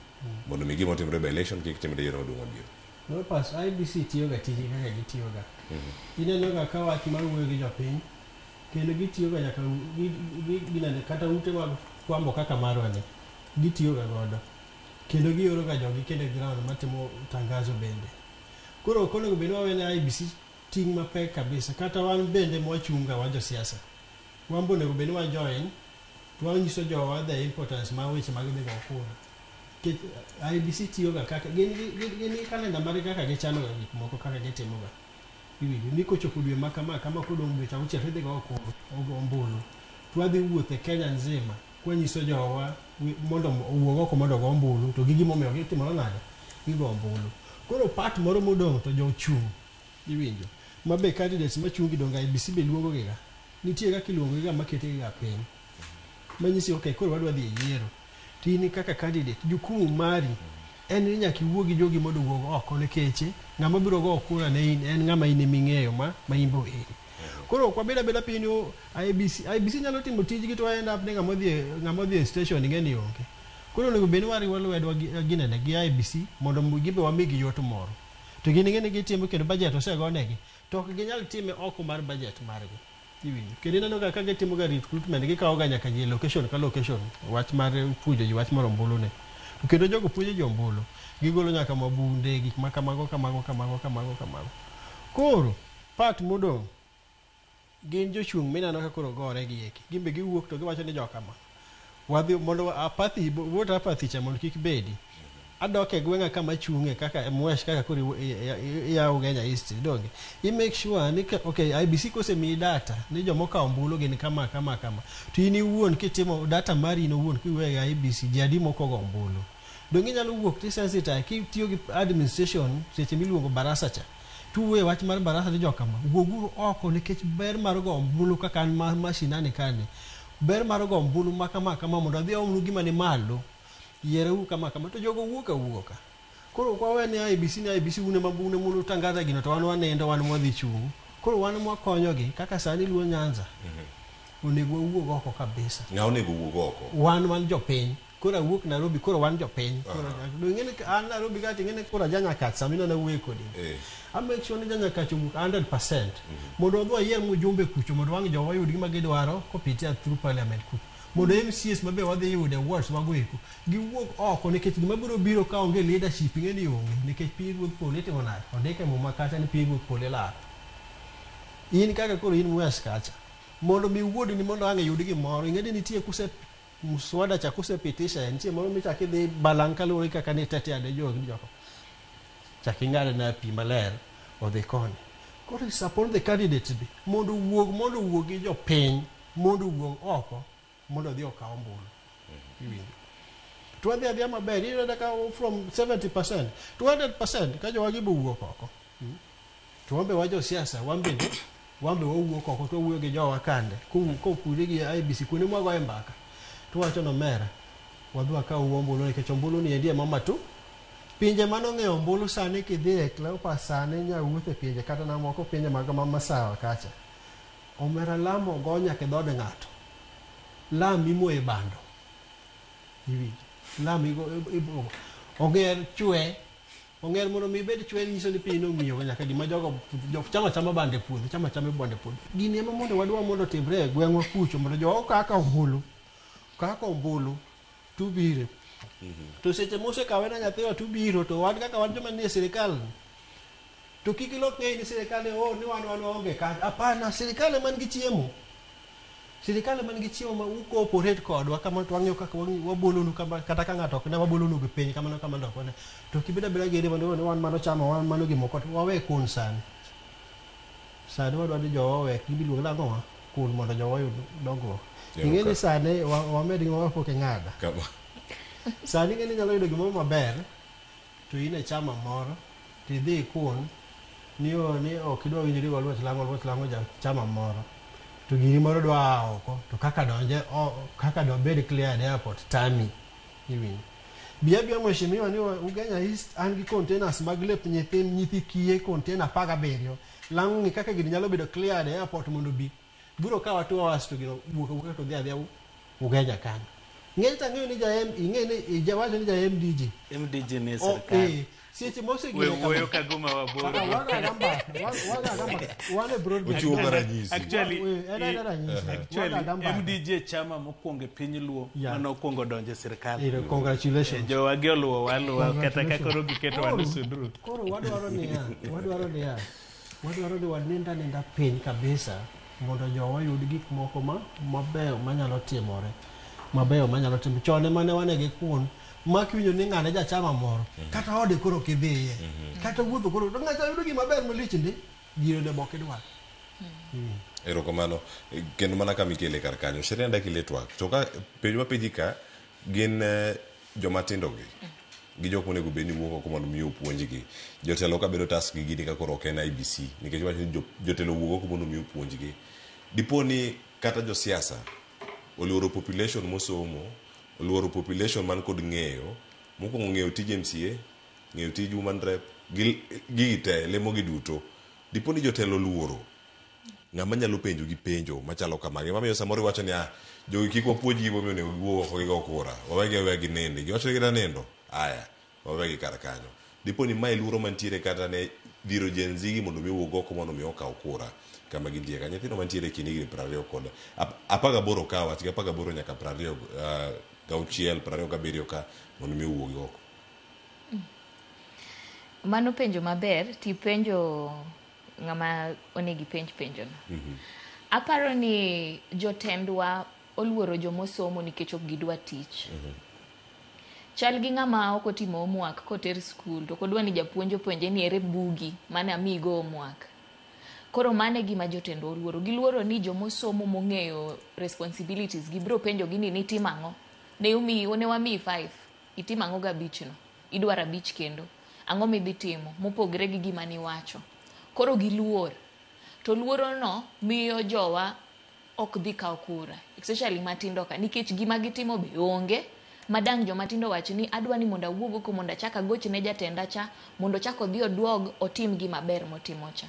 mondo mi gima otimre by election kik timre yiero maduong' mabiro. No pas IEBC tiyoga tijgi kaka gitiyoga. Ineno ga ka wach mar wuoyo gi jopiny kendo gitiyoga nyaka ginene kata ute mag fwambo kaka marwa ni gitiyoga godo kendo gioro ga jogi kendo e ground matimo tangazo bende. Koro ok onego bed ni wawene IEBC ting' mapek kabisa, kata wan bende mwachung' ga wan josiasa, wan be onego bed ni wa join to wanyiso jowa the importance mar weche mag dhi go kura. Nikech IEBC tiyoga kaka gin gi kalenda margi kaka gichano ga gik moko kaka gitimo ga. Iwinjo ni kochopo dwe ma kama kama kodong' dweche 6 to idhi go kura ombulu. To wadhi wuotho e Kenya nzima kwanyiso jowa mondo owuog oko mondo ogo ombulu to gi gimomiyo gitimore nade gigo ombulu. Koro part moro modong' to jochung' iwinjo ma be candidates machung' gi donge IEBC be luongo gi ga. Nitie kaka iluongo gi ga makete gi ga piny. Manyisi okay koro wadwa dhi e yiero. To in kaka candidate jukumu mari en ni nyaka iwuo gi jogi mondo owuog oko nikech ng'ama biro go kura ne in en ng'ama in eming'eyo ma in be oheri. Koro ok wabed abeda piny ni IEBC IEBC nyalo timo tijgi to end up ni ng'ama odhi e station ing'e ni onge. Koro onego bed ni wariwo lwedo gi ginene gi IEBC mondo gibe wamigi yot moro. To gin ing'e ni gitimo kendo budget osegonegi to ok ginyal time oko mar budget margi. Iwinjo. Kendo ineno ga ka gitimo ga recruitment gikawo ga nyaka ji e location ka location wach mar puonjo ji wach mar ombulu ni. To kendo jogo puonjo ji ombulu gigolo nyaka mabunde gik ma kamago kamago kamago kamago kamago. Koro part modong' gin jochung' mineno ka koro gore gi eki. Gin be giwuok to giwacho ni jokama. Wadhi mondo apathy vote apathy cha mondo kik bedi. Adok e gweng'a kama achung'e kaka Mwesh kaka koro iyawo Ugenya East donge. I make sure ni ka, okay IEBC kosemiyi data ni jomokawo ombulu gin kama kama kama. To in iwuon kitimo data mari in owuon kiweyo e IEBC ji adi mokogo ombulu. Donge inyalo wuok ti sensitize kitiyo gi administration seche miluongo barasa cha. Tuwuoyo e wach mar barasa ni jokama wuoguru oko nikech ber mar go ombulu kaka an ma mashinani kani. Ber mar go ombulu ma kama kama mondo adhi aomnu gima ni malo. Yiereuru kama kama to jogo wuok awuoka. Koro ok wawe ni IEBC ni IEBC un ema un ema utangaza gino to wan wanindo wan mwadhi chung'. Koro wan mwakonyogi kaka sani Luo Nyanza onego wawuog oko kabisa. Ng'a onego wuog oko? Wan jopiny. Koro awuok Nairobi koro wan jopiny. Koro do ing'e ni an Nairobi ka to ing'e ni koro aja Nyakach sama ineno awuoyo kodi. A make sure ni ja Nyakach owuok 100% mondo wadhi wayier mjumbe kucho mondo wang' jowa oyud gima gidwaro kopitia through parliament kucho. Mondo MCAs mabe wadhi yudo e wards wago eko giwuog oko nikech gima biro biro ka onge leadership ing'e ni onge nikech piny ruodh polo itimo nade ondik e muma kacha ni piny ruodh polo ilaro. In kaka koro in West kacha mondo mi wuodni mondo ang' iyud gimoro ing'e ni nitie kuse mswada cha kusepitisha nitie moro michak idhi balang' kaluwore gi kaka nitetea ne jogi joko chak ing'ade na pi maler odhi koni. Koro it's upon the candidates be mondo owuog gi jopiny mondo owuog oko mondo odhi okaw ombulu. Iwinjo. To wadhi adhiya maber iyudo ka from 70% to 100% ka jowagi be owuok oko. To wan be wa josiasa wan bende wan be wawuok oko to wawuoyo gi jowa kande kopure gi IEBC kuonde mwagoye mbaka to wacho ni omera wadhi wakaw ombulu nikech ombulu ni endi ema matu pinje manong'eyo ombulu sani kidhi e Cleopas sani inya wuotho e pinje kata na moko pinje mag ma masawa kacha. Omera lam ogo nyaka e dhood ng'ato. Lam imoye bando. Iwinjo. Lam igo ibo. Ong'er chwe. Ong'er mondo mi ibed chwe nyiso ni piny nong'iyo nyaka gima jogo jo chamo achama bando e puodho, chamo achama bando e puodho. Gini ema mondo wadwa mondo otimre e gweng'wa kucho mondo jowa kaka ombulu. Kaka ombulu tubire. To seche mosekawe na nyathiwa tubiro to wan kaka wan joma nie sirikal to kik ilok ng'eyi ni sirikal oh ni wan wan waonge kanyo. Hapana, sirikal ema nigi chiemo. Sirikal ema nigi chiemo ma u cooperate kodwa kama to wang'iyo kaka wabolonu kama kata ka ng'ato ok ne wabolonu gi piny kamano kamano ok wane. To kibed abeda gi mondo ni wan mano chamo wan mano gimoko to wawe kun sani. Sani wadwa ni jowa owe gimiluongo nang'o kun mondo jowa oyud dongruok. Ing'e ni sani wamed gimoro pok ing'ada. Sani ing'e ni inyalo yudo gimoro maber to in e chama moro to idhi ikun ni o ni ok idwa winjori gi Oluoch Lang'o, Oluoch Lang'o ja chama moro to giri moro dwa a oko to kaka donje o kaka dobed cleared airport tami iwinjo. Bi abiya mheshimiwa ni Ugenya East an gi containers mag lep nyithin nyithi kiye container 17 lang' ng'i kaka gini nyalo bedo cleared airport mondo obi biro kawa 2 hours to gino wuok awuoka to dhi adhiya Ugenya kanyo. Ng'eny to ang'eyo ni ja M ing'e ni ijawacho ni ja MDG. MDG ni e O, sirkal. eh, seche mosegine We kama. wuoyo ka gima wabor. Ah, waga mbaka, waga mbaka. Wan e broad Ochiwo ga ranyisi. Actually, En en ranyisi. actually Waga mbaka. MDG chama mokwongo e piny Luo Yeah. mane okwongo donjo e sirkal. Ero, congratulations. Jowagi oluwo waluwa kata ka Congratulations. koro giketo Koro- wan sudru. Koro wadwaro niya, wadwaro niya, wadwaro ni wanind aninda piny kabisa mondo jowa oyud gik moko ma mabeyo manyalo timore. Mabeyo manyalo timore. Chon ema ne wane gi kuon ma kiwinjo ni ng'ane jachama moro kata ode koro ok idhiye. Kata wuotho koro to ng'acha yudo gima ber malich ndi gino ne bok idwar. Erokamano. Kendo mana kama ikele kar kanyo. Sheria dak ile twak. To ka penjo mapenji ka gin joma tindo gi gi jok monego bed ni wuok oko mondo mi opuonjgi. Jotelo ka bedo task gi gini ka koro ok en IBC nikech wacho ni jotelo wuok oko mondo mi opuonjgi. Dipo ni kata josiasa oluoro population mosomo, oluoro population man kod ng'eyo, mokwongo ng'eyo tij MCA, ng'eyo tij woman rep, gi gigi te, lemo gi duto. Dipo ni jotelo oluoro ng'ama nyalo penjo gi penjo machalo kamagi. Emamiyo samoro iwacho ni ah, jogi kik wapuonj gi momiyo onego giwuog oko gigo kura. Wawegi aweya ginindi. Giwacho ni gidwa nindo. Aya, wawegi kar kanyo. Dipo ni mae luoro mantiere kata ne dhiro Gen Z gi mondo mi owuog oko mondo mi okaw kura kama gintie ka. Nyithindo mantiere e kind higni 20 kod 18 ka wach gi 18 nyaka 26, 27 ka mondo mi owuog oko. Mano penjo maber tipenjo ng'ama onego ipenj penjono. Aparo ni jotendwa oluoro jomosomo nikech ok gidwa tich. Chal gi ng'ama ok otimo homework koter skul to ok odwa ni japuonj openje ni ere bugi mane amiyigo homework. Koro mano e gima jotendwa oluoro. Giluoro ni jomosomo mong'eyo responsibilities gi biro penjo gi ni nitimo ang'o? Ne umiyi ne wamiyi 5, itimo ang'o gabich no? Idwaro abich kendo. Ang'o midhi timo mopogre gi gima niwacho? Koro giluor. To luoro no miyo jowa ok dhi kawo kura, especially matindo ka, nikech gima gitimo be onge. Madang' joma tindo wach ni adwa ni mondo awuog oko mondo achak agoch ne jatenda cha mondo ochak odhi oduog otim gima ber motimo cha.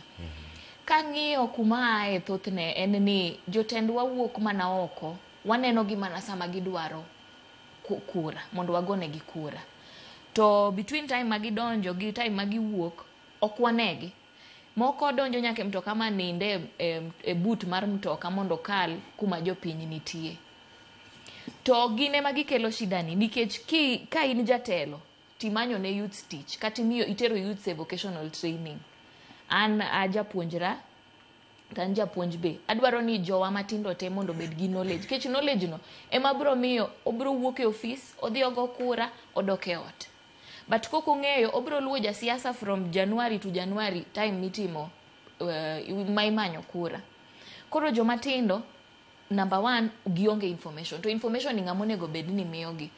Kang'iyo kuma ae thothne en ni jotendwa wuok mana oko, waneno gi mana sama gidwaro kura mondo wagonegi kura. To between time ma gidonjo gi time ma giwuok ok wanegi. Moko donjo nyaka e mtoka ma ninde e boot mar mtoka mondo okal kuma jopiny nitie. To gin ema gikelo shida ni nikech ka in jatelo timanyo ne youths tich kata imiyo itero youths e vocational training. An ajapuonjra to an japuonj be. Adwaro ni jowa matindo te mondo obed gi knowledge. Nikech knowledge no ema biro miyo obiro wuok e ofis, odhi ogo kura, odok e ot. But kok ong'eyo, obiro luwo jasiasa from January to January time mitimo ma imanyo kura. Koro joma tindo, number one, gionge information. To information ni ng'ama onego bed ni miyogi.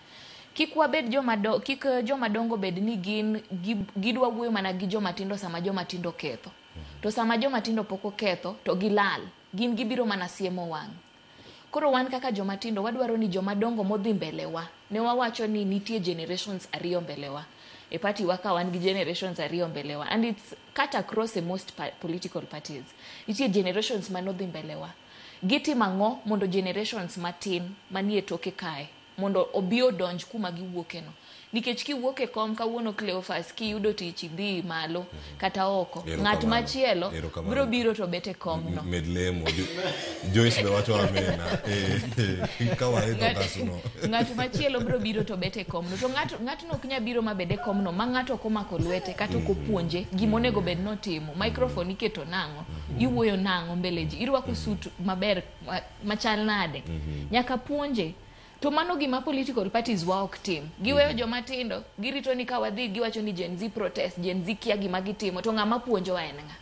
Kik wabed joma do, kik joma dongo bed ni gin gidwa wuoyo mana gi joma tindo sama joma tindo ketho. To sama joma tindo pok oketho to gilal. Gin gibiro mana siemo wang'. Koro wan kaka joma tindo wadwaro ni joma dongo modhi mbele wa. Ne wawacho ni nitie generations ariyo mbele wa. E party wa ka wan gi generations ariyo mbelewa and it's cut across e most political parties. Nitie generations manodhi mbelewa. Gitimo ang'o mondo generations matin manie toke kae mondo obi odonj kuma giwuokeno? Nikech kiwuok e kom kawuono Cleophas, kiyudo tich idhi malo kata oko, ng'at machielo biro biro to bet e komno. Med lemo. Joyce be wacho amena. Ka waidho kasno. Ng'at machielo biro biro to bet e komno. To ng'atno ok nyal biro mabed e komno ma ng'ato ok omako lwete kata ok opuonje gima onego bed notimo. Microphone iketo nang'o? Iwuoyo nang'o mbele ji? Irwako suit maber machal nade? Nyaka puonje. To mano gima political parties wa ok tim. Giweyo joma tindo, girito ni ka wadhi giwacho ni Gen Z protest, Gen Z kia gima gitimo, to ng'ama puonjowa en ng'a?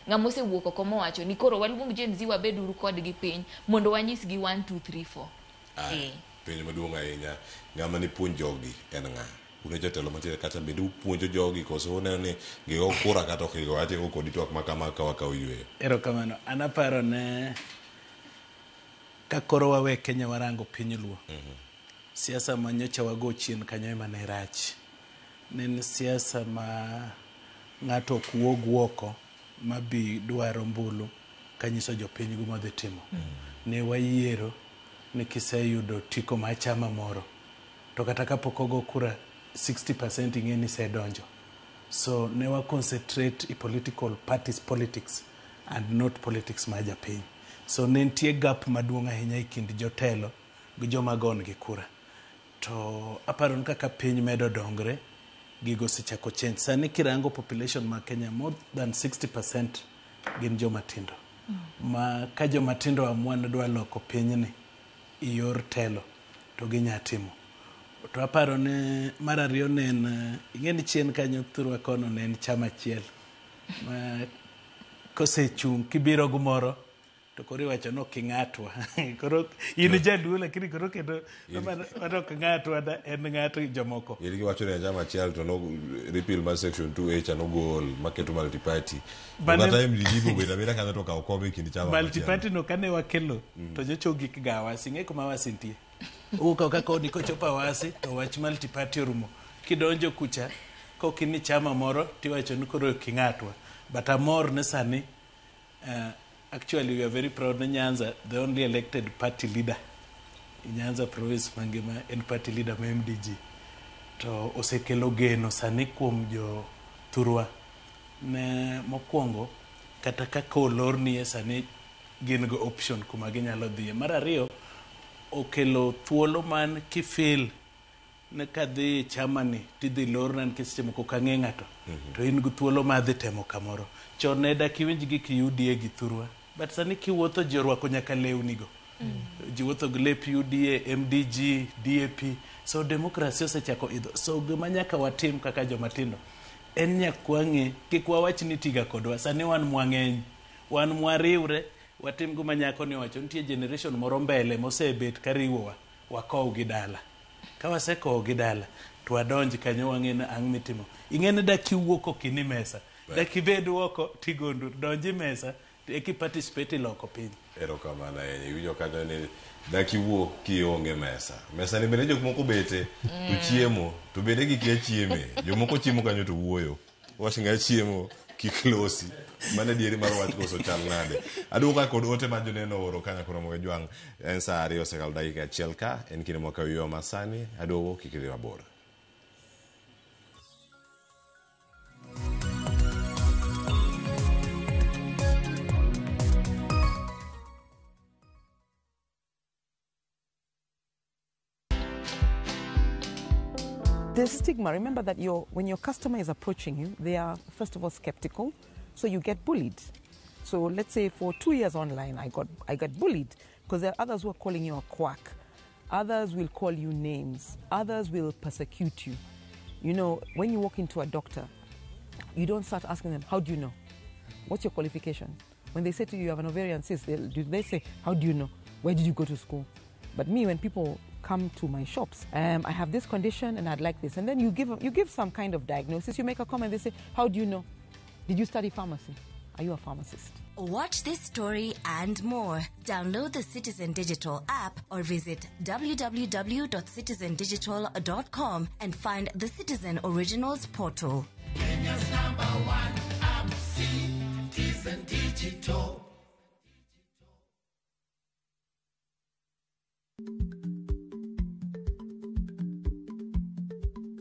Ng'ama osewuok oko mowacho ni koro waluong Gen Z wabed uru kodgi piny mondo wanyisgi 1 2 3 4. Penjo maduong' ahinya, ng'ama ni puonj jogi en ng'a? Un e jotelo mantiere kacha, bende upuonjo jogi koso uneno ni gigo kura kata ok gigo? Atieko kodi twak ma kama ka wakawo yweyo. Erokamano. An aparo ne ka koro wawe Kenya warango piny Luo. Siasa ma nyocha wago chien kanyo ema ne rach. Ne en siasa ma ng'ato ok wuog oko ma bi dwaro ombulu kanyiso jopiny gima odhi timo. Ne wayiero ni kiseyudo otiko mar chama moro to kata kapok ogo kura 60% ing'e ni isedonjo. So ne wa concentrate e political parties politics and not politics mar japiny. So ne nitie gap maduong' ahinya e kind jotelo gi joma gonegi kura. To aparo ni kaka piny medo dongre, gigo osechako change. Sani kirango population ma Kenya, more than 60% gin joma tindo. Ma ka joma tindo amua ni dwa loko pinyni e yor telo, to ginya timo. To aparo ni mar ariyo ne en, ing'e ni chien kanyo thurwa kono ne en chama achiel. Ma kosechung' kibiro gimoro to koro iwacho ni ok ing'atwa. Koro in jaluo lakini koro kendo mano ok ng'atwa da en ng'at jomoko. In giwacho ni chama achiel to no repeal mar section 2A cha nogol maketo multi-party. To kata MDG bobedo abeda kanyo to okawo kom e kind chama machielo. Multi-party no kane wakelo to nyocha ogik ga Awasi. Ing'e kuma Awasi nitie? Owuok ka koni kochopo Awasi to wach multi-party orumo. Kidonjo kucha kok in e chama moro tiwacho ni koro ok ing'atwa. But amor ni sani actually we are very proud ni Nyanza the only elected party leader in Nyanza province mangima en party leader ma MDG. To osekelo geno sani kuom jo thurwa ne mokwongo kata kaka olornie sani gin go option kuma ginyalo dhiye. Mar ariyo okelo thuolo man kifeel ne kadhi e chama ni tidhi lorna nikech seche moko ok ang'e ng'ato to in gi thuolo mar dhi temo kamoro. Chon ne dak iwinj gik UDA gi thurwa but sani kiwuotho ji orwako nyaka lewni go. Ji wuotho gi lep UDA, MDG, DAP. So democracy osechako idho. So gima nyaka watim kaka joma tindo en nyaka wang'e kik wawach ni tiga kodwa. Sani wan mwang'eny. Wan mwariwre watim gima nyako ni owacho. Nitie generation moro mbele mosebet kariwowa. Wakow gi dala. Ka wasekowo gi dala to wadonj kanyo wang'e ni ang' mitimo. Ing'e ni dak iwuok ok in e mesa. Dak ibed oko tigondu. Donj e mesa eki participate iloko piny. Erokamano ahinya. Iwinjo kanyo ni dak iwuo kionge mesa. Mesa ni bende jok moko bete to chiemo to bende gikia chieme. Jomoko chiemo kanyo to wuoyo. Wach ng'a chiemo kik losi. Mano adieri mar wach koso chal nade. Aduogo ka kod ote ma joneno ooro ka nyakoro Ramogi Jwang'. En saa 2 osekalo dakika 1 ka. En kinde mwakawo yweyo masani. Aduogo kik idhi mabor. The stigma, remember that when your customer is approaching you, they are first of all skeptical, so you get bullied. So let's say for 2 years online, I got bullied because there are others who are calling you a quack. Others will call you names. Others will persecute you. You know, when you walk into a doctor, you don't start asking them, how do you know? What's your qualification? When they say to you, you have an ovarian cyst, they say, how do you know? Where did you go to school? But me, when people come to my shops, I have this condition and I'd like this. And then you give some kind of diagnosis, you make a comment, they say, how do you know? Did you study pharmacy? Are you a pharmacist? Watch this story and more. Download the Citizen Digital app or visit www.citizendigital.com and find the Citizen Originals portal. Kenya's number one app, Citizen Digital.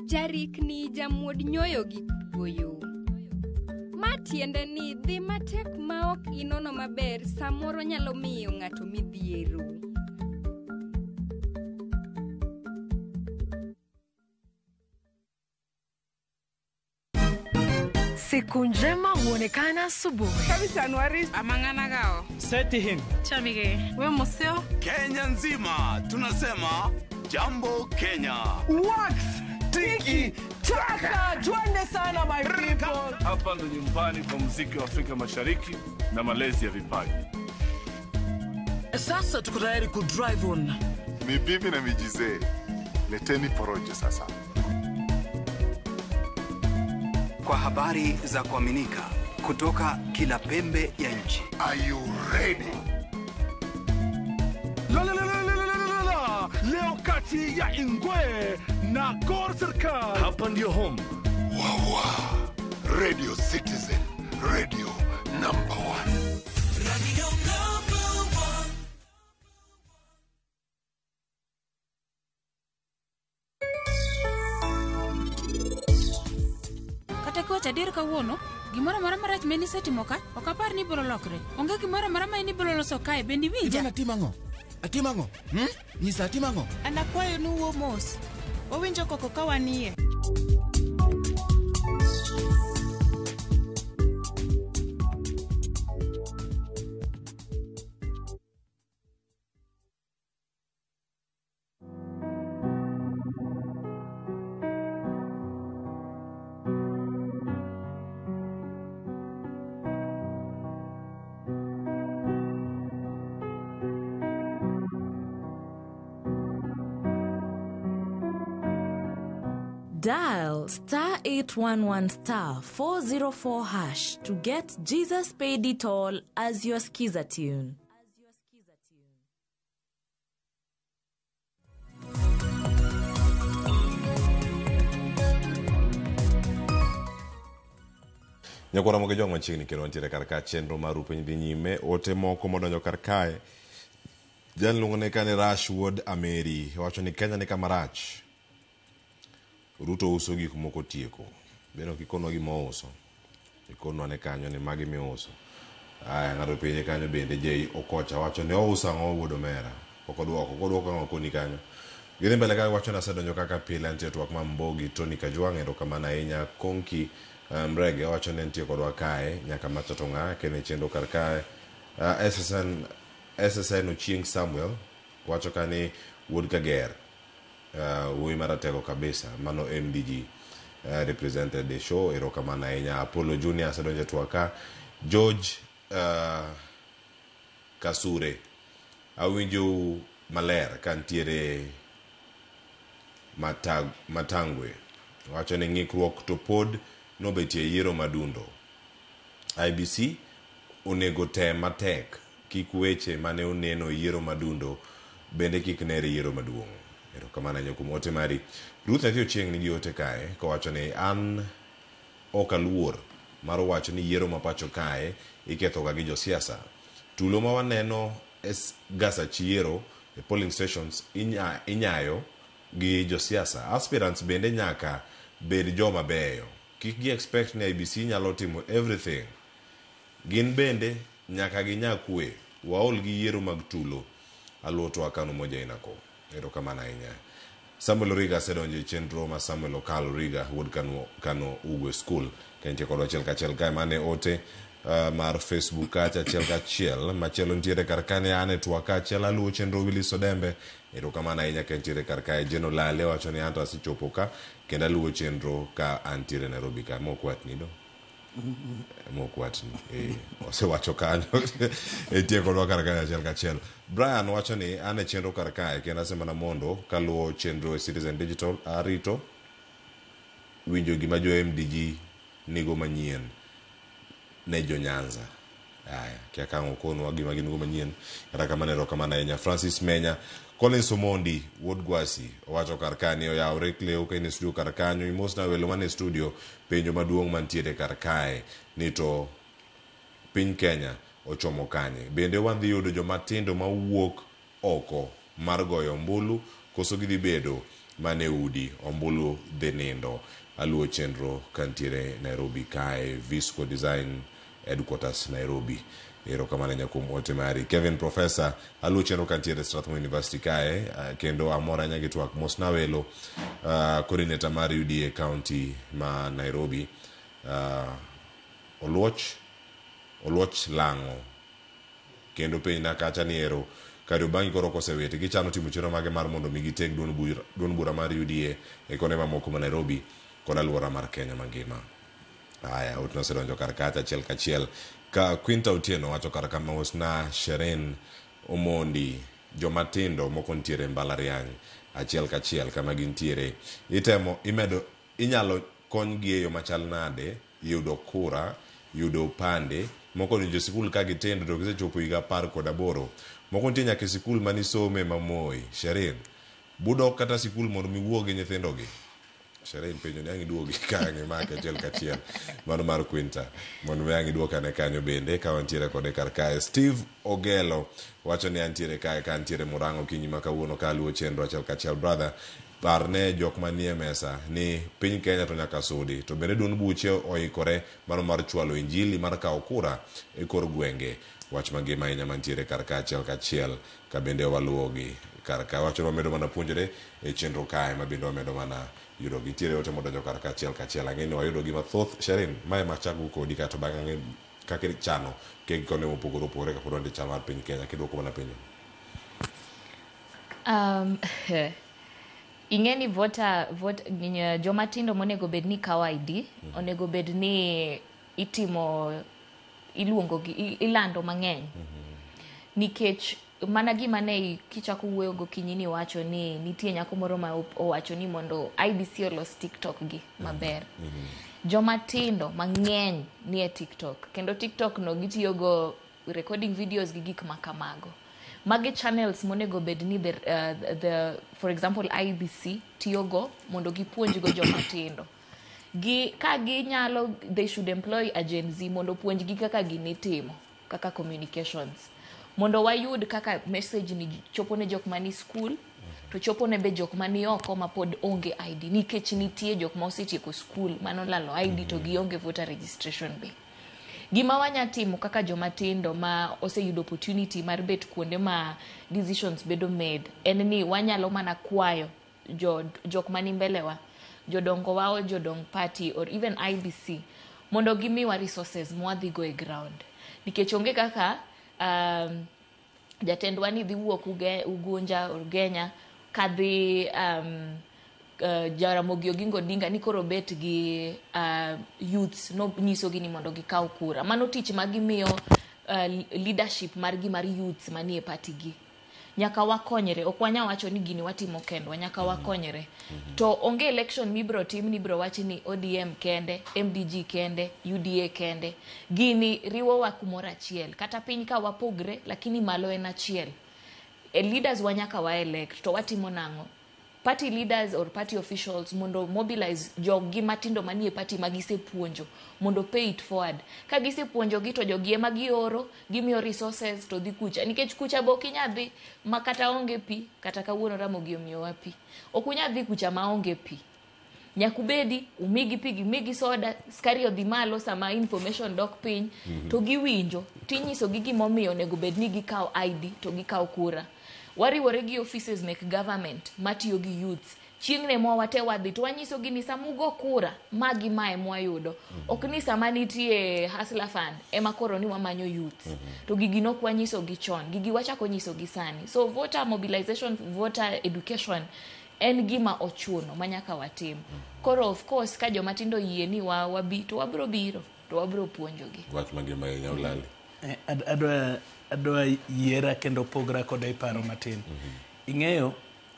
Jarikni jamuod nyoyo gi kuoyo. Ma tiende ni dhi matek ma ok inono maber samoro nyalo miyo ng'ato midhiero. Siku njema huonekana asubuhi. Amang'anagao. Seti him. Chamige. We museo. Kenya nzima tunasema jambo Kenya. Wax tiki taka, twende sana my people. Hapa ndo nyumbani kwa muziki wa Afrika Mashariki na malezi ya vipaji. Sasa tuko tayari ku drive on. Ni bibi na mijizee, leteni porojo sasa. Kwa habari za kuaminika kutoka kila pembe ya nchi. Are you ready? La, la, la, la, la, la, la, la. Leo kati ya Ingwe na Gor Serikal. Hapa ndio home. Wawa. Radio Citizen, radio number one. Radio number one. Kata kiwacho adier kawuono, gimoro amora marach ma nisetimo ka, ok apar ni ibiro lokre. Onge gimoro amora ma in ibiro loso kae, bende iwinja? Idwa natim ang'o? Atim ang'o? Hmm? Nyisa atim ang'o? An akwayo ni uwuo mos. Wawinjo koko ka wanie. Dial star 811 star 404 hash to get Jesus Paid It All as your skiza tune. Nyakwara moge jwang' machiegni kendo wantiere kar ka chenro mar Rupiny dhi nyime ote moko modonjo kar kae. Jal luongo ne kane Rash wuod Ameri wacho ni Kenya ni kama rach. Ruto uso gik moko tieko. Bende ok ikonwa gima ouso. Ikonwa ne kanyo ni magi miuso. Aya ng'ato penje kanyo bende J Okocha wacho ni ouso ang'o wuod omera. Ok odwoko, ok odwoko ang'o koni kanyo. Gidhi mbele ka wacho ni asedonjo kaka pile antie twak ma Mbogi Tony Kajwang' erokamano ahinya Konki Mrege wacho ni entie kodwa kae nyaka macha to ng'a kendo e chenro kar kae. SSN Ochieng Samuel wacho ka ni wuod Kager wuoyi maratego kabisa mano MDG represented the show erokamano ahinya Apollo Junior asedonjo e twak ka George Kasure awinjou maler ka ntiere Matangwe wacho ni ng'ikruok to pod nobetie yiero madundo. IBC onego tem matek kik weche mane oneno yiero madundo bende kik nere yiero maduong'. Erokamano ahinya kuom ote mari. Ruth Nyathi Ochieng' nigi ote kae kowacho ni an ok aluor mar wacho ni yiero ma pacho kae ikethoga gi josiasa. Tulo ma waneno e gasach yiero e polling stations inyayo gi josiasa. Aspirants bende nyaka bed joma beyo. Kik gi expect ni IBC nyalo timo everything. Gin bende nyaka ginya kwe. Waol gi yiero mag tulo. Aluo twak kano moja inako. Erokamano ahinya. Samuel Origa asedonjo e chenro ma Samuel Okal Origa wuod Kano Ugwe School. Ka entie kodwa achiel kachiel kae mane ote mar Facebook kacha achiel kachiel. Machielo nitiere kar kane an e twak kaachiel aluwo chenro Willis Odembe. Erokamano ahinya ka entiere kar kae. Jeno Lale wacho ni anto asechopo ka kendo aluwo chenro ka antiere Nairobi ka. Mok watni do. Mok watni. Osewacho kanyo. Entie kodwa kar kae achiel kachiel. Brian wacho ni an e chenro kar kae kendo asemana mondo kaluwo chenro e Citizen Digital arito winjo gima jo MDG nigo manyien. ne jo Nyanza. Aya, kia ka ang' okonwa gima gin go manyien. Kata kamano erokamano ahinya. Francis Menya, Collins Omondi, wuod Gwasi, owacho kar ka ni oyawre Cleo ka in e studio kar kanyo. Imosna welo man e studio, penjo maduong' mantiere kar kae ni to piny Kenya ochomo kanye? Bende wadhi yudo joma tindo mawuok oko mar goyo ombulu koso gidhi bedo mana e udi ombulu dhi nindo? Aluwo chenro kantiere Nairobi kae, Visco Design Headquarters Nairobi. Erokamano ahinya kuom ote mari. Kevin Professor, aluwo chenro kantiere Strathmore University kae kendo amor ahinya gi twak. Mosna welo coordinator mar UDA County ma Nairobi, Oluoch Oluoch Lang'o. Kendo penjna kacha ni ero Kariobangi koro kosewiti gichano timo chenro mage mar mondo mi giteg duond bura mar UDA e konde mamoko ma Nairobi kod aluora mar Kenya mangima. Aya, ote nosedonjo kar kacha achiel kachiel. Ka Quinta Otieno wacho kar kama mosna Sheren Omondi joma tindo moko nitiere e mbalariany achiel kachiel kama gintiere. Itemo imedo inyalo konygi e yo machal nade yudo kura, yudo opande, moko odonjo e sikul ka gitindo to gisechopo higa 18. Moko nitie nyaka e sikul mane isome ma Moi. Sherin, budok kata sikul mondo mi wuo gi nyithindo gi? Sherin penjo ni ang' iduogi ka ang' imake achiel kachiel. Mano mar Quinta. Mondo mi ang' iduok ane kanyo bende ka wantiere kode kar kae. Steve Ogelo wacho ni antiere kae ka antiere Murang'a okinyi ma kawuono ka aluwo chenro achiel kachiel. Brother, Parne jok manie mesa ni piny Kenya to nyaka sudi. To bende duond buche oikore mano mar chwalo injili mar kawo kura e kor gwenge. Wach mangima ahinya mantiere kar ka achiel kachiel ka bende waluwogi kar ka. Wacho ni wamedo mana puonjore e chenro kae ma bende wamedo mana yudo. Nitiere ote modonjo kar ka achiel kachiel. Ang'e ni wayudogi mathoth. Sherin, mae ema achako kodi kaeto bang'e ang'e kaka ichano kegi konde mopogore opogore kapod wantie chal mar piny Kenya. Kidwoko mana penjo. Ing'e ni voter, vote, joma tindo monego bed ni kawo ID, onego bed ni itimo iluongo gi ilando mang'eny. Nikech mana gima ne kichako wuoyo gokinyi ni wacho ni nitie nyako moro ma owacho ni mondo IBC olos TikTok gi maber. Joma tindo mang'eny nie TikTok kendo TikTok no gitiyogo recording videos gi gik ma kamago. Magi channels monego bed ni the for example IBC tiyogo mondo gipuonjgo joma tindo. Gi ka ginyalo they should employ a Gen Z mondo opuonjgi kaka gini itimo kaka communications. Mondo wayud kaka message ni chopo ne jok mani school to chopo ne be jok mani oko ma pod onge ID nikech nitie jok ma osetieko school manolalo ID to gionge voter registration be. Gima wanya timo kaka joma tindo ma oseyudo opportunity mar bet kuonde ma decisions bedo made en ni wanyalo mana kwayo jo, jok mani mbele wa jodongo wa jodong party or even IBC mondo gimiwa resources mwadhigo e ground nikech onge kaka jatendwa ni dhi wuok Ugunja or Ugenya kadhi Jaramogi Oginga Odinga ni koro bet gi youths no nyisogi ni mondo gikaw kura. Mano tich ma gimiyo leadership margi mar youths manie party gi. Nyaka wakonyre, ok wanya wacho ni gini watimo kendwa, nyaka wakonyre. To onge election mibro tim ni ibro wach ni ODM kende, MDG kende, UDA kende. Gini riwowa kumoro achiel. Kata piny ka wapogre, lakini malo en achiel. E leaders wa nyaka wa elect, to watimo nang'o? Party leaders or party officials mondo mobilize joggi matindo manie party ma gisepuonjo mondo pay it forward. Ka gisepuonjogi to jogi ema gioro, gimiyo resources to dhi kucha. Nikech kucha be ok inyal dhi ma kata onge pi, kata kawuono Ramogi omiyowa pi. Ok unyal dhi kucha ma onge pi. Nyaka ubedi, umigi pi, gimigi soda, skari odhi malo sama information dok piny, to giwinjo. Tinyisogi gimomiyo onego bed ni gikawo ID to gikawo kura. Wariwore gi offices mek government matiyo gi youths. Chieng' ne mwa wate wadhi to wanyisogi ni sama ugo kura, ma gi ma ema wayudo. Ok ni sama nitie Hustler Fund ema koro ni wamanyo youths. To gigi nok wanyisogi chon, gigi wachako nyisogi sani. So voter mobilization, voter education en gima ochuno ma nyaka watim. Koro of course ka joma tindo yie ni wabi to wabro biro to wabro puonjogi. Wach mangima ahinya Olali. Adwa yiera kendo pogra koda e paro matin. Ing'eyo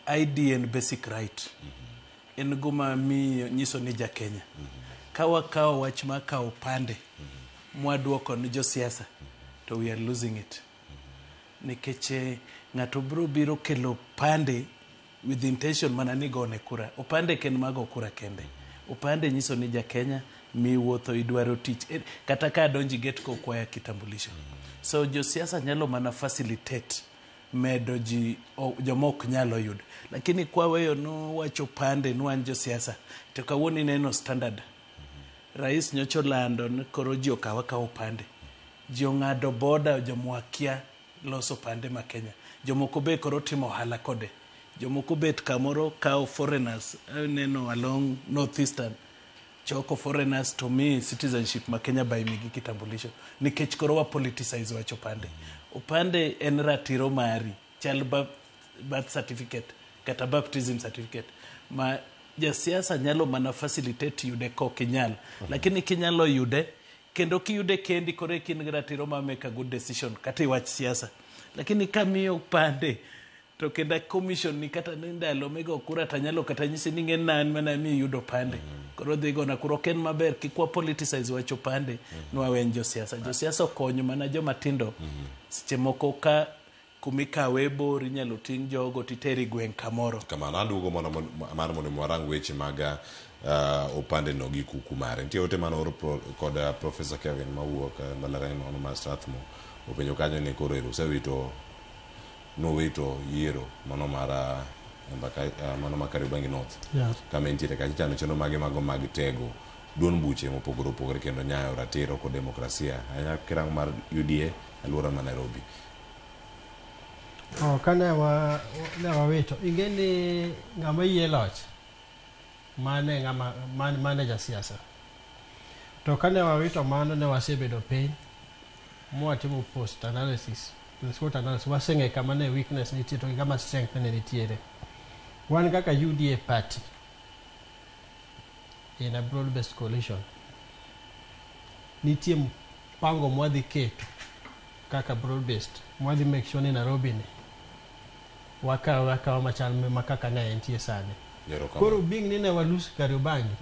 ID en basic right. En goma miyo nyiso ni ja Kenya. Ka wakawo wach mar kawo opande, mwaduoko ni josiasa to we are losing it. Nikech ng'ato biro biro kelo opande with intention mana ni gone kura. Opande ok en mag go kura kende. Opande nyiso ni ja Kenya miwuotho idwaro tich. Kata ka adonji gate kokwaya kitambulisho. So josiasa nyalo mana facilitate medo ji joma ok nyalo yudo. Lakini kwaweyo nuwacho opande ni wan josiasa to kawuono ineno standard. Rais nyocha olando ni koro ji okaw akawa opande. Ji ong'ado boda jomwakia loso opande ma Kenya. Jomoko be koro timo ohala kode. Jomoko bet kamoro kawo foreigners aneno along north eastern choko foreigners to mi citizenship ma Kenya by migi kitambulisho nikech koro wa politicize wach opande. Opande en ratiro mari chal birth certificate kata baptism certificate ma jasiasa nyalo mana facilitate yude kok inyal. Lakini kinyalo yude kendo kiyude kendi koro in gi ratiro mar make a good decision kata iwach siasa. Lakini kamiyo opande to kenda commission ni kata ni ndalo migo kura tanyalo kata nyisi ni ng'en an mana mi yudo opande. Koro dhi gona kura ok en maber kik wa politicize wach opande nwawen josiasa. Josiasa okonyo mana joma tindo seche moko ka kumikawe bor inyalo ting' jogo titeri gweng' kamoro. Kamano aduogo mar mondo warang weche mag opande no gi kuku mare. Nitie ote mane oor kod Professor Kevin mawuok mbalariany mano mar Strathmore. Openjo kanyo ni koro ero usewito nowito yiero mano mar mano mar Kariobangi North. Yes. Kama entiere kacha ichano chenro mage mago mag tego duond buche mopogore opogore kendo nyayo ratiro kod demokrasia. Ahinya kirango mar UDA aluora ma Nairobi. Oh, ka ne wawito ing'e ni ng'ama yie loch mane ng'ama mane jasiasa. To ka ne wawito mano ne wasebedo piny mwatimo post analysis, SWOT analysis, waseng'e kama ne weakness nitie to gi kama strength ne nitiere. Wan kaka UDA party in a broad based coalition nitie mpango mwadhi keto kaka broad based mwadhi make sure ni Nairobi ni wakawe akawa machal ma kaka ne entie sani. Koro being ni ne walus Kariobangi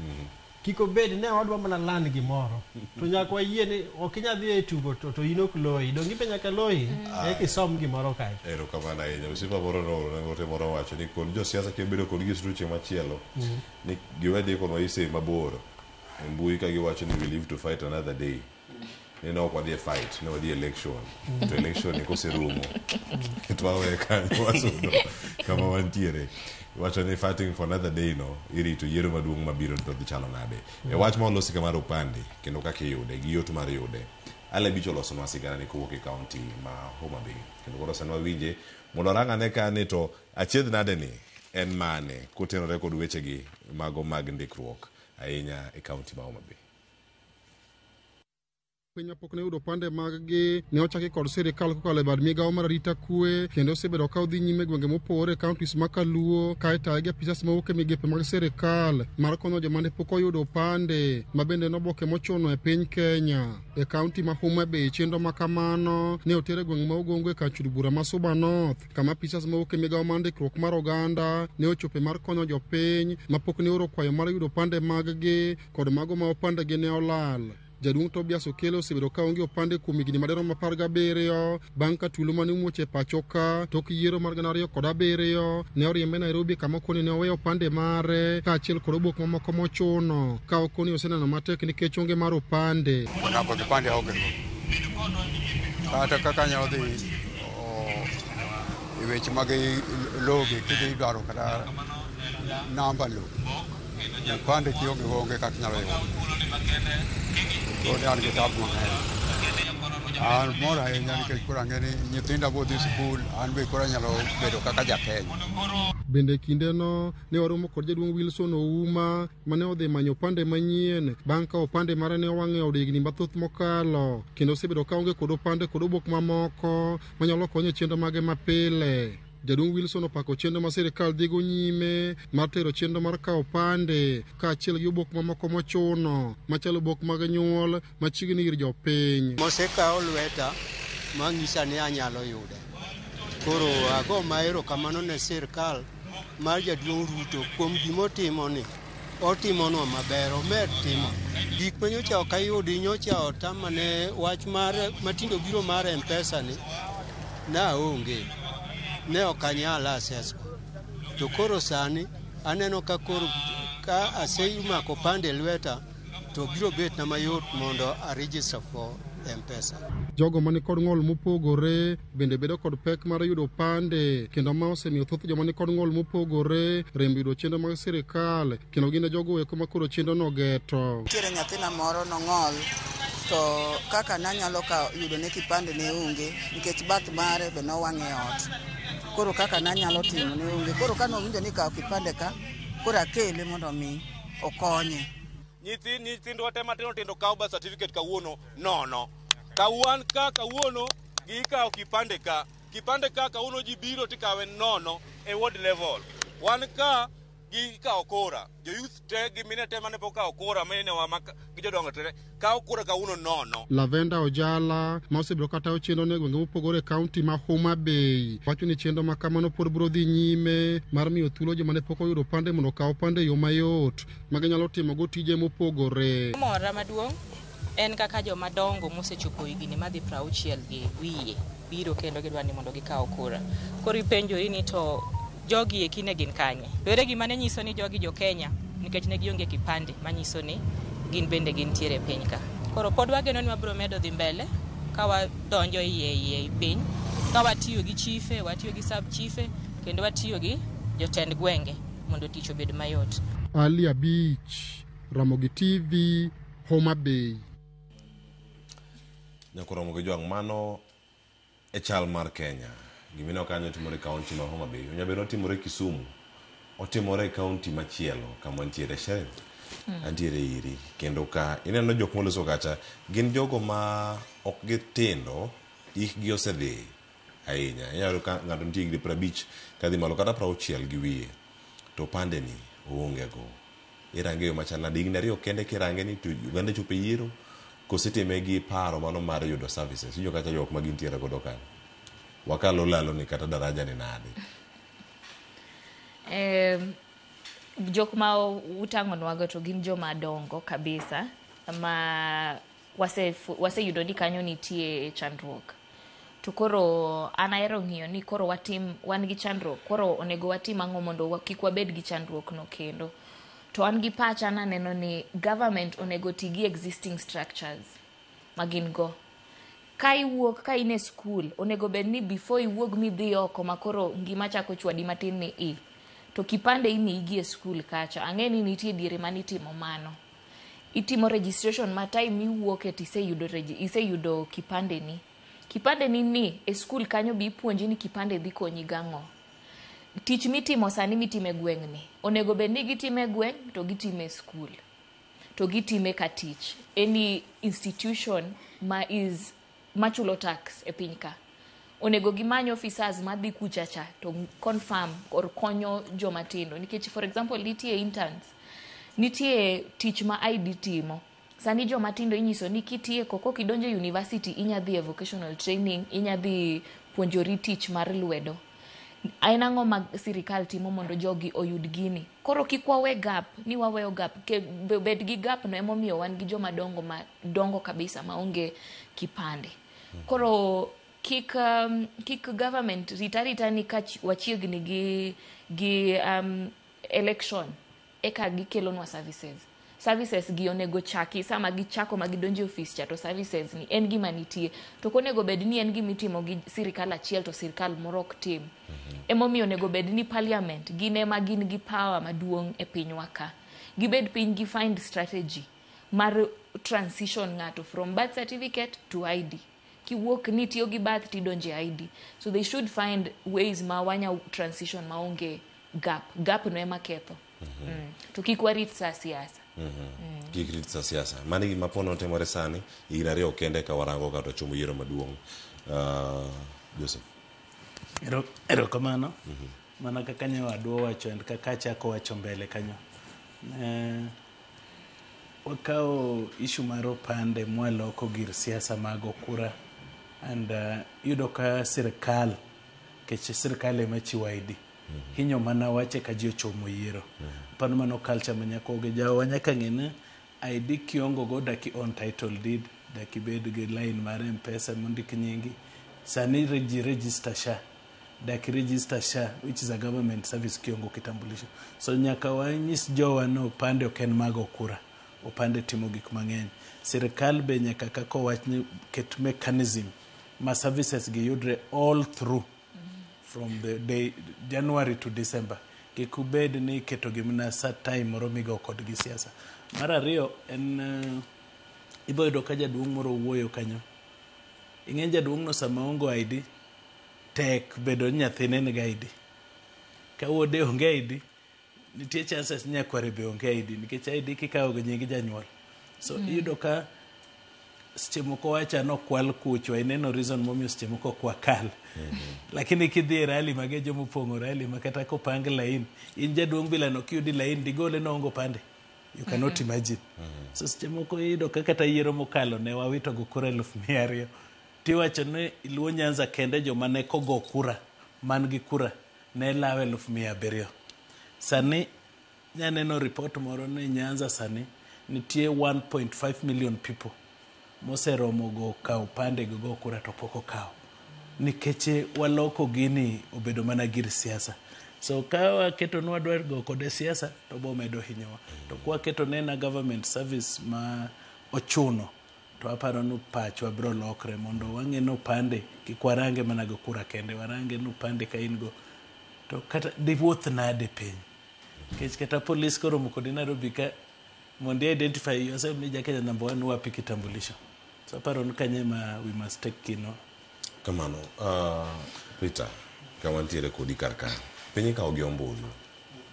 kik obed ne wadwa mana land gimoro to nyaka wayie ni ok inyal dhi e tugo to in ok loyi donge ibe nyaka loyi eka isom gimoro kacha. Erokamano ahinya. Osiepa moro noorona ote moro owacho ni kod josiasa kibedo kodgi e studio chieng' machielo ni giwe ndikonwa essay mabor e mbui ka giwacho ni we live to fight another day. Ni ne ok wadhi e fight, ne wadhi e election. To election ni koserumo to wawe kanyo wasudo kama wantiere. Iwacho ni fighting for another day no irito yiero maduong' mabiro to dhi chalo nade. E wach ma olosi ka mar opande kendo kaka iyude gi yot mar yude. Ale Bicho olosonwa sigana ni kowuok e kaunti ma Homa Bay. Kendo koro sani wawinje mondo warang ane ka ni to achiedh nade ni en mane kotenore kod wechegi mago mag ndikruok ahinya e kaunti ma Homa Bay. Piny mapok ne oyudo opande mag-gi ne ochaki kod sirikal kokalo e bad migawo mar arita kwe kendo osebedo ka odhi nyime e gwenge mopogore e counties ma Kaluo ka itaye gi apisas mawuok e migepe mag sirikal mar konyo joma ne pok oyudo opande ma bende en oboke mochuno e piny Kenya. E kaunti ma Homa Bay chenro ma kamano ne oter e gweng' ma Ogongo e kar chud bura ma Suba North kama apisas mawuok e migawo mar ndikruok mar oganda ne ochope mar konyo jopiny mapok ne oro kwayo mar yudo opande mag-gi kod mago ma opandegi ne olal. Jaduong' Tobias Okello osebedo ka onge opande kuom higni madirom 17 bang' ka tulo mane omuoch e pacho ka tok yiero mar 2007 ne oriembe Nairobi kama okoni ne oweyo opande mare kaachiel kod obok mamoko mochuno ka okoni oseneno matek nikech onge mar opande. Namba kipande aonge go. Kata kaka anyalo dhi e weche mag loge kidhi dwaro kata namba lo. Kipande kionge go onge kaka inyalo yudo. Koro an gi tabu mang'eny. An mor ahinya nikech koro ang'e ni nyithinda bo dhi sikul, an be koro anyalo bedo kaka ja Kenya. Bende kindeno ne waromo kod jaduong' Wilson Ouma mane odhi manyo opande manyien bang' ka opande mare ne owang' e od higni mathoth mokalo kendo osebedo ka onge kod opande kod obok mamoko manyalo konye e chenro mage mapile. Jaduong' Wilson opako chenro ma sirikal dhigo nyime mar tero chenro mar kawo opande kaachiel gi obok mamoko mochuno machalo obok mag nyuol machiegni ir jopiny. Mosekawo lweta mang'isa ni anyalo yude. Koro ago ma erokamano ne sirkal mar jaduong' Ruto kuom gimotimo ni. Otimonwa maber, omed timo. Gik ma nyocha ok ayudi nyocha otama ne wach mar matindo biro mar M-Pesa ni naonge. Ne ok anyal access. To koro sani aneno ka koro ka asemako opande e lweta to biro bet na mayot mondo a register for M-Pesa. Jogo mani kod ng'ol mopogore bende bedo kod pek mar yudo opande kendo ma osemiyo thoth joma ni kod ng'ol mopogore rem yudo chenro mag sirikal kendo gin e jogo eko ma koro chenro no geto. Nitiere nyathina moro nong'ol to kaka nanyalo ka yudo ne kipande ne onge nikech bath mare be nowang' e ot. Koro kaka nanyalo timo ne onge. Koro kane owinjo ni ikawo kipande ka, koro akele mondo mi okonye. Nyithindwa te matindo tindo kawo birth certificate kawuono nono. Kawan ka kawuono gikawo kipande ka. Kipande ka kawuono ji biro tikawe nono e ward level. Wan ka gikawo kura. Jo youth te gi mine te mane pok okawo kura minewa ma gi jodongo te kawo kura kawuono nono. Lavenda Ojala ma osebedo ka tayo chenro no e gwenge mopogore e kaunti ma Homa Bay wacho ni chenro ma kamano pod biro dhi nyime mar miyo thuolo joma ne pok oyudo opande mondo okaw opande e yo mayot ma ginyalo timogo tije mopogore. Mora maduong' en kaka joma dongo mosechopo higni madhi 60 gi wiye biro kendo gidwa ni mondo gikaw kura. Koro ipenjori ni to jogi eki ne gin kanye? To ere gima ne nyiso ni jogi jo Kenya nikech ne gionge kipande manyiso ni gin bende gintiere e piny ka. Koro pod wageno ni wabiro medo dhi mbele ka wadonjo iye iye i piny ka watiyo gi chife, watiyo gi sub chife kendo watiyo gi jotend gwenge mondo tich obed mayot. Ali Abich, Ramogi TV, Homa Bay. Nyakoromo gi jwang' mano e chal mar Kenya. Gimino kanyo timore e kaunti ma Homa Bay. Onya bedo otimore Kisumu. Otimore e kaunti machielo kama ntiere Sharon. Antiere iri kendo ka ineno jok moloso kacha gin jogo ma ok gitindo, hikgi osedhi ahinya. Inyalo yudo ka ng'ato nitie higni 50 kadhi malo kata 60 gi wiye to opande ni oonge go. Irange e yo machal nade? Higni 2 kende kirange ni to oganda chopo e yiero kosetime gi paro mano mar yudo services. Iwinjo kacha ywak ma gintiere godo kanyo. Wakalo lalo ni kata daraja ni nade. Jok ma utang'onwago to gin joma dongo kabisa ma waseyudo ni kanyo nitie chandruok. To koro an ahero ng'iyo ni koro watim, wan gi chandruok, koro onego watim ang'o mondo kik wabed gi chandruok no kendo. To an gi pacha naneno ni government onego ti gi existing structures ma gin go. Ka iwuok, ka in e school, onego bed ni before iwuog midhi oko ma koro ngima chako chwadi matin ni i, to kipande imiyi gi e school kacha. Ang'e ni nitie diere manitimo mano. Itimo registration ma time miwuoke to iseyudo kipande ni. Kipande ni ni e school kanyo be ipuonji ni kipande dhi konyi gang'o. Tich mitimo sani mitime gweng' ni, onego bed ni gitime e gweng' to gitime e school. To gitime ka tich. Any institution ma is machulo tax e piny ka. Onego gimany officers madhi kucha cha to confirm or konyo joma tindo. Nikech for example nitie interns, nitie tich ma ID timo. Sani joma tindo inyiso ni kitieko kok idonjo e university inya dhi e vocational training, inya dhi puonjori tich mar lwedo. En ang'o ma sirikal timo mondo jogi oyud gini? Koro kik wawe gap, ni waweyo gap. Bed gi gap no emomiyo wan gi joma dongo ma dongo kabisa maonge kipande. Koro kik government rit arita ni ka wachiegni gi election eka gikelonwa services. Services gi onego chaki sama gichako ma gidonjo e ofis cha to services ni en gima nitie. To ok onego bed ni en gima itimo gi sirikal achiel to sirikal moro ok tim. Emomiyo onego bed ni parliament gin ema gin gi power maduong' e pinywa ka. Gibed piny gi find strategy mar transition ng'ato from birth certificate to ID. Kiwuok ni tiyo gi birth tidonjo e ID. So they should find ways ma wanya transition maonge gap. Gap no ema ketho. To kik warit sa siasa. Kik rit sa siasa. Mano e gima pono timore sani, higni 2 kende ka warango kata chomo yiero maduong'. Joseph. Erokamano. Mana kaka nyawadwa owacho and kaka achako wacho mbele kanyo. Wakawo issue mar opande mwaloko gir siasa mag okura and iyudo ka sirikal, nikech sirikal ema chiwo ID. Hinyo mana wache ka ji ochomo yiero. Pano mano culture ma nyaka oge jawa nyaka ng'e ni ID kiongo go daki on title deed, daki bed gi line mar M-Pesa mondik nyingi. Sani ji register SHA. Daki register SHA, which is a government service kiongo kitambulisho. So nyaka wanyis jowa ni opande ok en mago kura. Opande timo gik mang'eny. Sirikal be nyaka kaka owach ni ket mechanism ma services gi yudre all through from the day January to December. Kik ubed ni iketo gi mana sa time moro migo kodgi siasa. Mar ariyo en ibo yudo ka jaduong' moro wuoyo kanyo. Ing'e jaduong' no sama ongo ID tek bedo ni nyathine nigi ID. Ka wuode onge ID, nitie chances ni nyakware be onge ID nikech ID kikawo gi nying janyuol. So iyudo ka seche moko wacha nokwal kuchwa ineno reason momiyo seche moko ok wakal. Lakini kidhi e rally mage jomopong'o rally ma kata kopang line in jaduong' bilano kiyudi line digole noonge opande. You cannot imagine. So seche moko iyudo ka kata yiero mokalo ne wawito go kura 200,000. Tiwacho ni Luo Nyanza kende joma ne kogo kura man gi kura ne lawo 700,000. Sani nyaneno report moro ni Nyanza sani nitie 1.5 million people moseromo go kawo opande gi go kura to pok okawo. Nikech waloko gini obedo mana gir siasa. So ka waketo ni wadwa go kode siasa to bo medo hinyowa. To kwaketo ne en a government service ma ochuno to aparo ni pachwa biro lokre mondo wang'e ni opande kik warange mana go kura kende warange ni opande ka in go to kata diwuoth nade piny nikech kata polis koromo kodi Nairobi ka mondo i identify yourself ni ja Kenya number one wapi kitambulisho so aparo ni kanyo ema we must take kino Kamano, Peter, ka wantiere kodi kar ka, piny ikawo gi ombulu,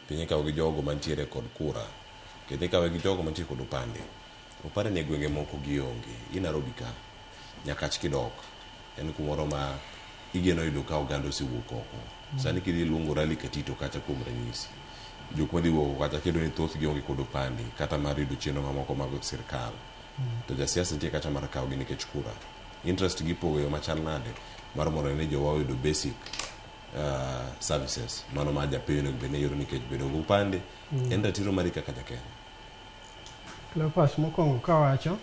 piny ikawo gi jogo mantiere kod kura, kendo ikawe gi jogo mantiere kod opande. Opande ni e gwenge moko gionge. I Nairobi ka, Nyakach kidok, en kumoro ma igeno yudo ka oganda osewuok oko. Sani kidhi luongo rally Katito kacha kuom ranyisi, jok madhi wuok oko kacha kiyudo ni thothgi onge kod opande kata mar yudo chenro mamoko mag sirkal. To jasiasa nitie kacha mar kawogi nikech kura. Interest gi ipogo e yo machal nade mar mondo ni jowa oyudo basic services mano ma japiny onego bed ni yudo nikech bedo gi opande en ratiro mari kaka ja Kenya. Cleopas mokwongo kawacho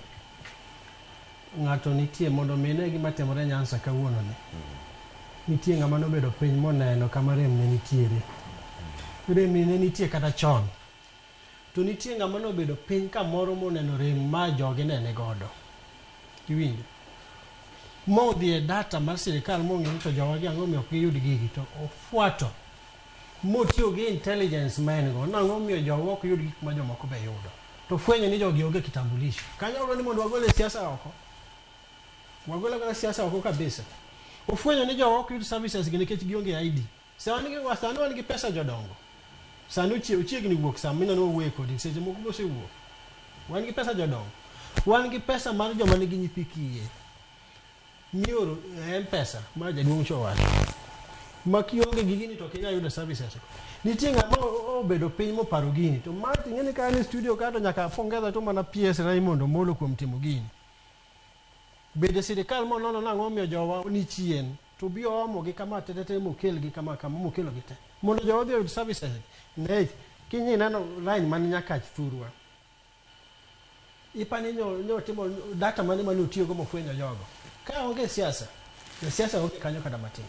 ng'ato nitie mondo mi ne gima timore Nyanza kawuono ni. Nitie ng'ama nobedo piny moneno kama rem ne nitiere. Rem ne nitie kata chon. To nitie ng'ama nobedo piny kamoro moneno rem ma jogi ne ni godo. Iwinjo? Modhi e data mar sirikal mong'eyo ni to jowagi ang'o omiyo ok giyud gigi to ofuato motiyo gi intelligence ma en go nang'o omiyo jowa ok yud gik ma jomoko be yudo. To fwenyo ni jogi onge kitambulisho. Kanyo wadwa ni mondo wagol e siasa oko. Wagol agola siasa oko kabisa. Ofwenyo ni jowa ok yud services gi nikech gionge ID. Sani sani wan gi pesa jodongo. Sani ochiegni wuok sama mineno wawuoye kodi seche moko bosewuok. Wan gi pesa jodongo. Wan gi pesa mar joma nigi nyithi kiye. Mioro e M-Pesa ma jaduong' cha owacho. Ma kionge gi gini to ok inyal yudo services go. Nitie ng'ama obedo piny moparo gini. To ma ting'e ni ka an e studio ka to nyaka apongeza to mana PS Raymond Omolo kuom timo gini. Bende sirikal monono nang'o omiyo jowa ni chien to bi oomogi kama tetete mokelgi kama kama mokelogi te. Mondo jowa odhi oyud services. Ne kiny ineno line man Nyakach thurwa. Ipani nyo timo data mane mane otiyogo mofwenyo jogo. Ka onge siasa, to siasa onge kanyo kata matin.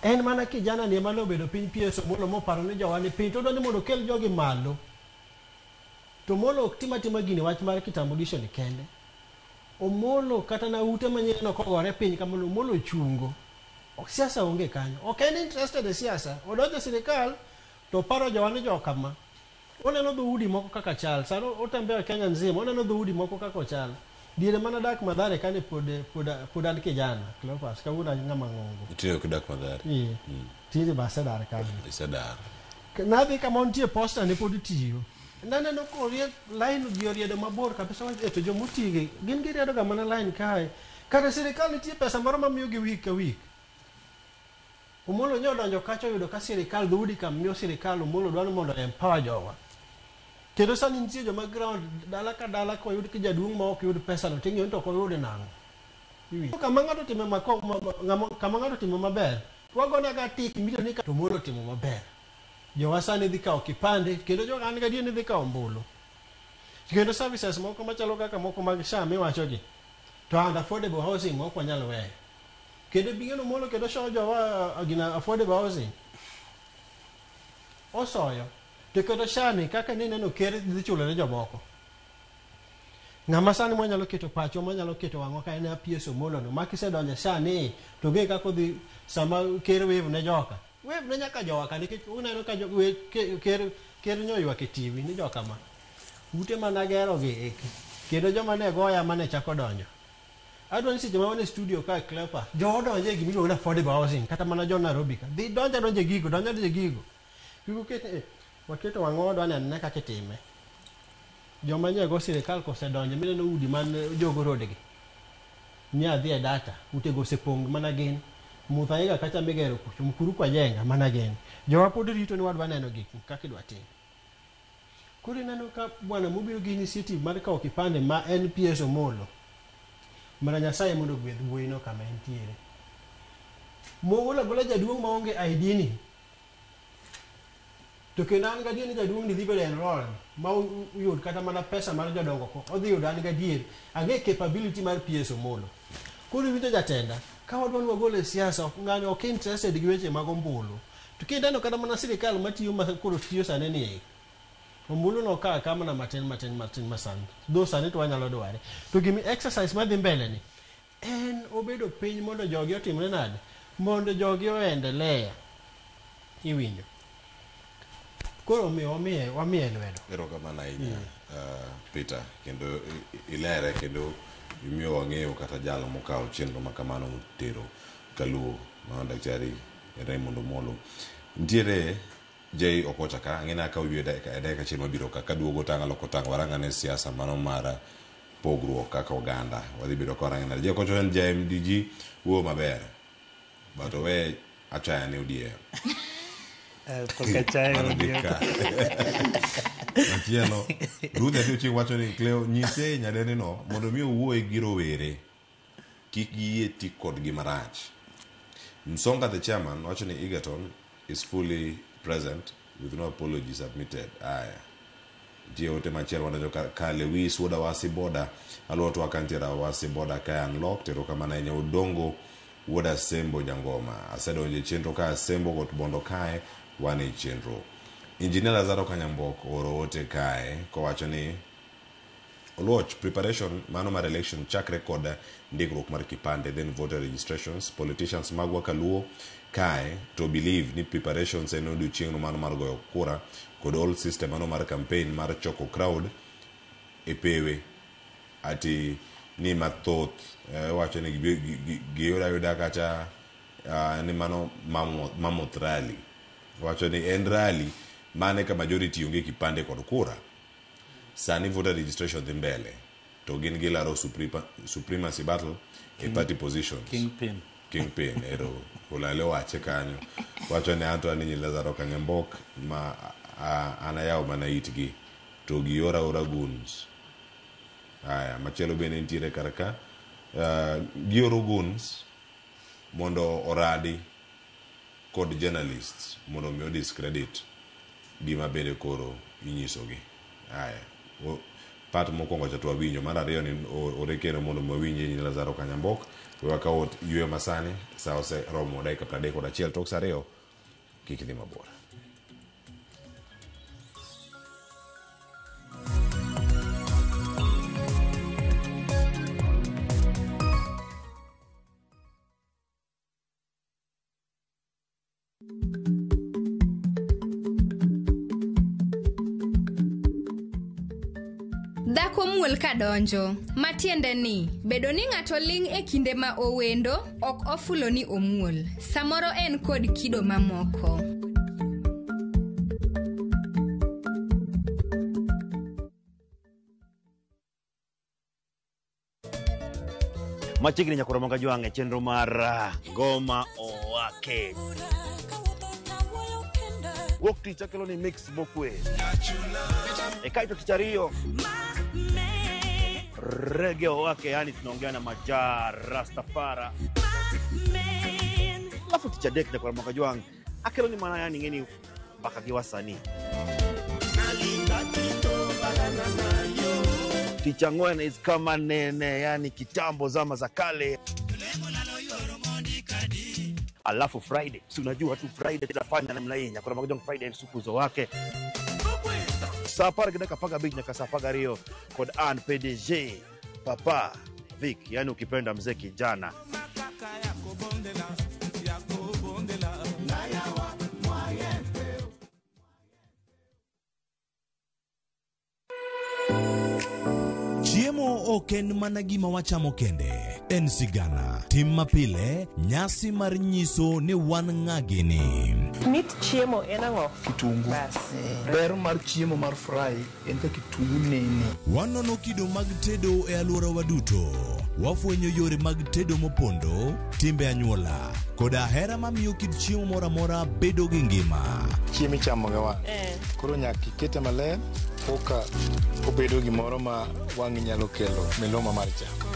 En mana kijana ni ema nobedo piny PS Omolo moparo ni jowa ni piny to odwa ni mondo okel jogi malo. To Omolo ok tim atima gini wach mar kitambulisho ni kende. Omolo kata na ute manyien kogore piny kamano Omolo chungo. Ok siasa onge kanyo. Ok en interested e siasa. Odonjo e sirikal to oparo jowa ni jokama. Oneno dhoudi moko kaka chal. Sani otembea e Kenya nzima, oneno dhoudi moko kaka ochal. Diere mana dak Mathare kane pod an kijana, Cleophas, kawuono an ng'ama ng'ongo. Tinde ok idak Mathare? Ee. Tinde be asedar kanyo. Isedar. Nadhi kama nitie posta ne pod tiyo. Naneno korie line ji oriedo mabor kabisa wacho, to jomotigi gin giriedo ga mana line kae. Kare sirikal nitie pesa moro mamiyogi week ka week. Omolo nyo odonjo kacha oyudo ka sirikal dhoudi ka miyo sirikal Omolo dwaro mondo empower jowa. Kendo sani nitie joma ground dala ka dala koyud ki jaduong' ma ok yud pesa no ting'iyo ni to ok oyude nang'o. Iwinjo? Kama ng'ato otime mako, kama ng'ato otime maber Wagona ga tik mito ni to Molo timo maber. Jowa sani dhi kawo kipande kendo joga an gadier ni dhi kawo ombulu. Kendo services moko machalo kaka moko mag SHA miwachogi to and affordable housing ok wanyal weyo. Kendo bingeno Molo kendo soyo jowa gina affordable housing. Osoyo. To kendo SHA ni kaka nineno ker dhi chulo ne jomoko. Ng'ama sani mwanyalo keto pachwa mwanyalo keto wang'wa ka en APS Omolo no ma kisedonjo SHA ni to ng'e kaka odhi sama ker wave ne joka. Wave ne nyaka jowa ka nikech uneno ka ker nyoywak e TV ni joka ma. Ute managero gi eki. Kendo joma ne goya mane chako donjo. Adwa ni seche ma wan e studio ka Cleopa, jowa donjo e gimiluongo ni affordable housing kata mana jo Nairobi ka. Dhi donjo adonja e gigo, donjo adonja e gigo. Kik uket waketo wang'wa wadwa neno kaka itime. Joma nye go sirikal kosedonjo mineno udi man Jogoo Road gi. Nya dhi e data, utego osepong' mana gin. Muthaiga kacha migero kucho, Mukuru kwa Njenga mana gin. Jowa pod rito ni wadwa neno gik kaka idwa tim. Koro ineno ka bwana mobiro gi initiative mar kawo kipande ma en PS Omolo. Mana Nyasaye mondo ogwedh wuoyino kama entiere. Mogolo agola jaduong' maonge ID ni. To kendo an gadier ni jaduong' ni dhi bedo enrolled ma uyud kata mana pesa mar jodongo ko. Odhi yudo an gadier. Ang'e capability mar PS Omolo. Koro iwinjo jatenda, ka wadwa ni wagol e siasa, ng'ani ok interested gi weche mag ombulu. To kineno kata mana sirikal matiyo ma koro tiyo sani ni e, ombulu no ka ka mana matin matin matin masani. Though sani to wanyalo dware. To gimi exercise madhi mbele ni, en obedo piny mondo jogi otimre nade? Mondo jogi oendelea. Iwinjo. Koro omiyo wamiye lwedo. Erokamano ahinya Peter, kendo ilere kendo imiyo wang'eyo kata jalo mokawo chenro ma kamano motero kaluo ma Daktari Raymond Omolo. Nitiere J Okocha ka, ang'e ni akawo ywe e dakika achiel mabiro ka, kaduogo tang' aloko tang' warang'ane siasa mano mar pogruok kaka oganda. Wadhi bedo ka warang'e nade. J Okocha en ja MDG wuoyo maber. But owe achaya ne ODM. Pok achayo Mano dhi ODM. ka. Machielo, Ruth Ati Ochieng wacho ni Cleo nyise nyadendi no mondo mi owuoye gi rowere kik giyie ti kodgi marach. Msonga the chairman wacho ni Egerton is fully present with no apology submitted. Aya. Nitie ote machielo madonjo ka Lewis wuod Awasi Boda aluwo twak kantiere Awasi Boda ka unlocked erokamano ahinya Odongo wuod Asembo Jangoma asedonjo e chenro ka Asembo got Bondo kae wan e chenro. Engineer Lazaro Kanyambok ooro ote kae kowacho ni Oluoch preparation mano mar election chakre kod ndikruok mar kipande then voter registrations politicians magwa kaluo kae to believe ni preparations en odiochieng' mano mar goyo kura kod old system mano mar campaign mar choko crowd e pewe ati ni mathoth wacho ni giyudo ayuda kata ni mano mammoth rally wacho ni en rally mane ka majority onge kipande kod kura sani voter registration dhi mbele to gin gilaro supremacy battle e party positions Kingpin. Kingpin ero olale wache kanyo wacho ni anto an Lazaro Kanyambok ma an ayawo mana itgi to giora ora goons. Aya machielo bende nitiere kar ka gioro goons mondo oradi kod journalists mondo mi discredit gima bende koro inyisogi. Aya part mokwongo cha to wawinjo, mar ariyo ni ore kendo mondo wawinje ni Lazaro Kanyambok. We wakawo yweyo masani, sa oseromo dakika 31 tok sa 2, kik idhi mabor. Dhako muol kadonjo, matiende ni bedo ni ng'ato ling' e kinde ma owendo ok ofulo ni omuol. Samoro en kod kido mamoko. Machiegni nyakoro moga jwang' e chenro mar Ngoma Owake. Wuok tich akelo ni mix mokwe. E kaito tich ariyo Reggae Owake, yani tunaongea na Maja Rastafara. Alafu tich adek nyakwar Ramogi Ajwang' akelo ni mana yani ing'eni mbaka gi wasanii. Tich ang'wen is kama nene, yani kitambo zama za kale. Alafu Friday, si unajua tu Friday tunafanya namna hii, nyakwar Ramogi Ajwang' Friday msukuzo wake. Saa 10:15 nyaka saa 12 kod an PDG Papa Vic, yani ukipenda mzee kijana. Chiemo ok en mana gima wachamo kende, en sigana, tim mapile, nyasi mar nyiso ni wan ng'a gini. Mit chiemo en ang'o? Kitungu. Bas. Ber mar chiemo mar fry en ka kitungu nene. Wanono kido mag tedo e alworawa duto. Wafwenyo yore mag tedo mopondo, timbe anyuola, koda hera mamiyo kit chiemo moro amora bedo gi ngima. Chiemo ichamo gi wang'. Koro nyaka ikete maler koka obedo gimoro ma wang'i nyalo kelo miluma mar chamo.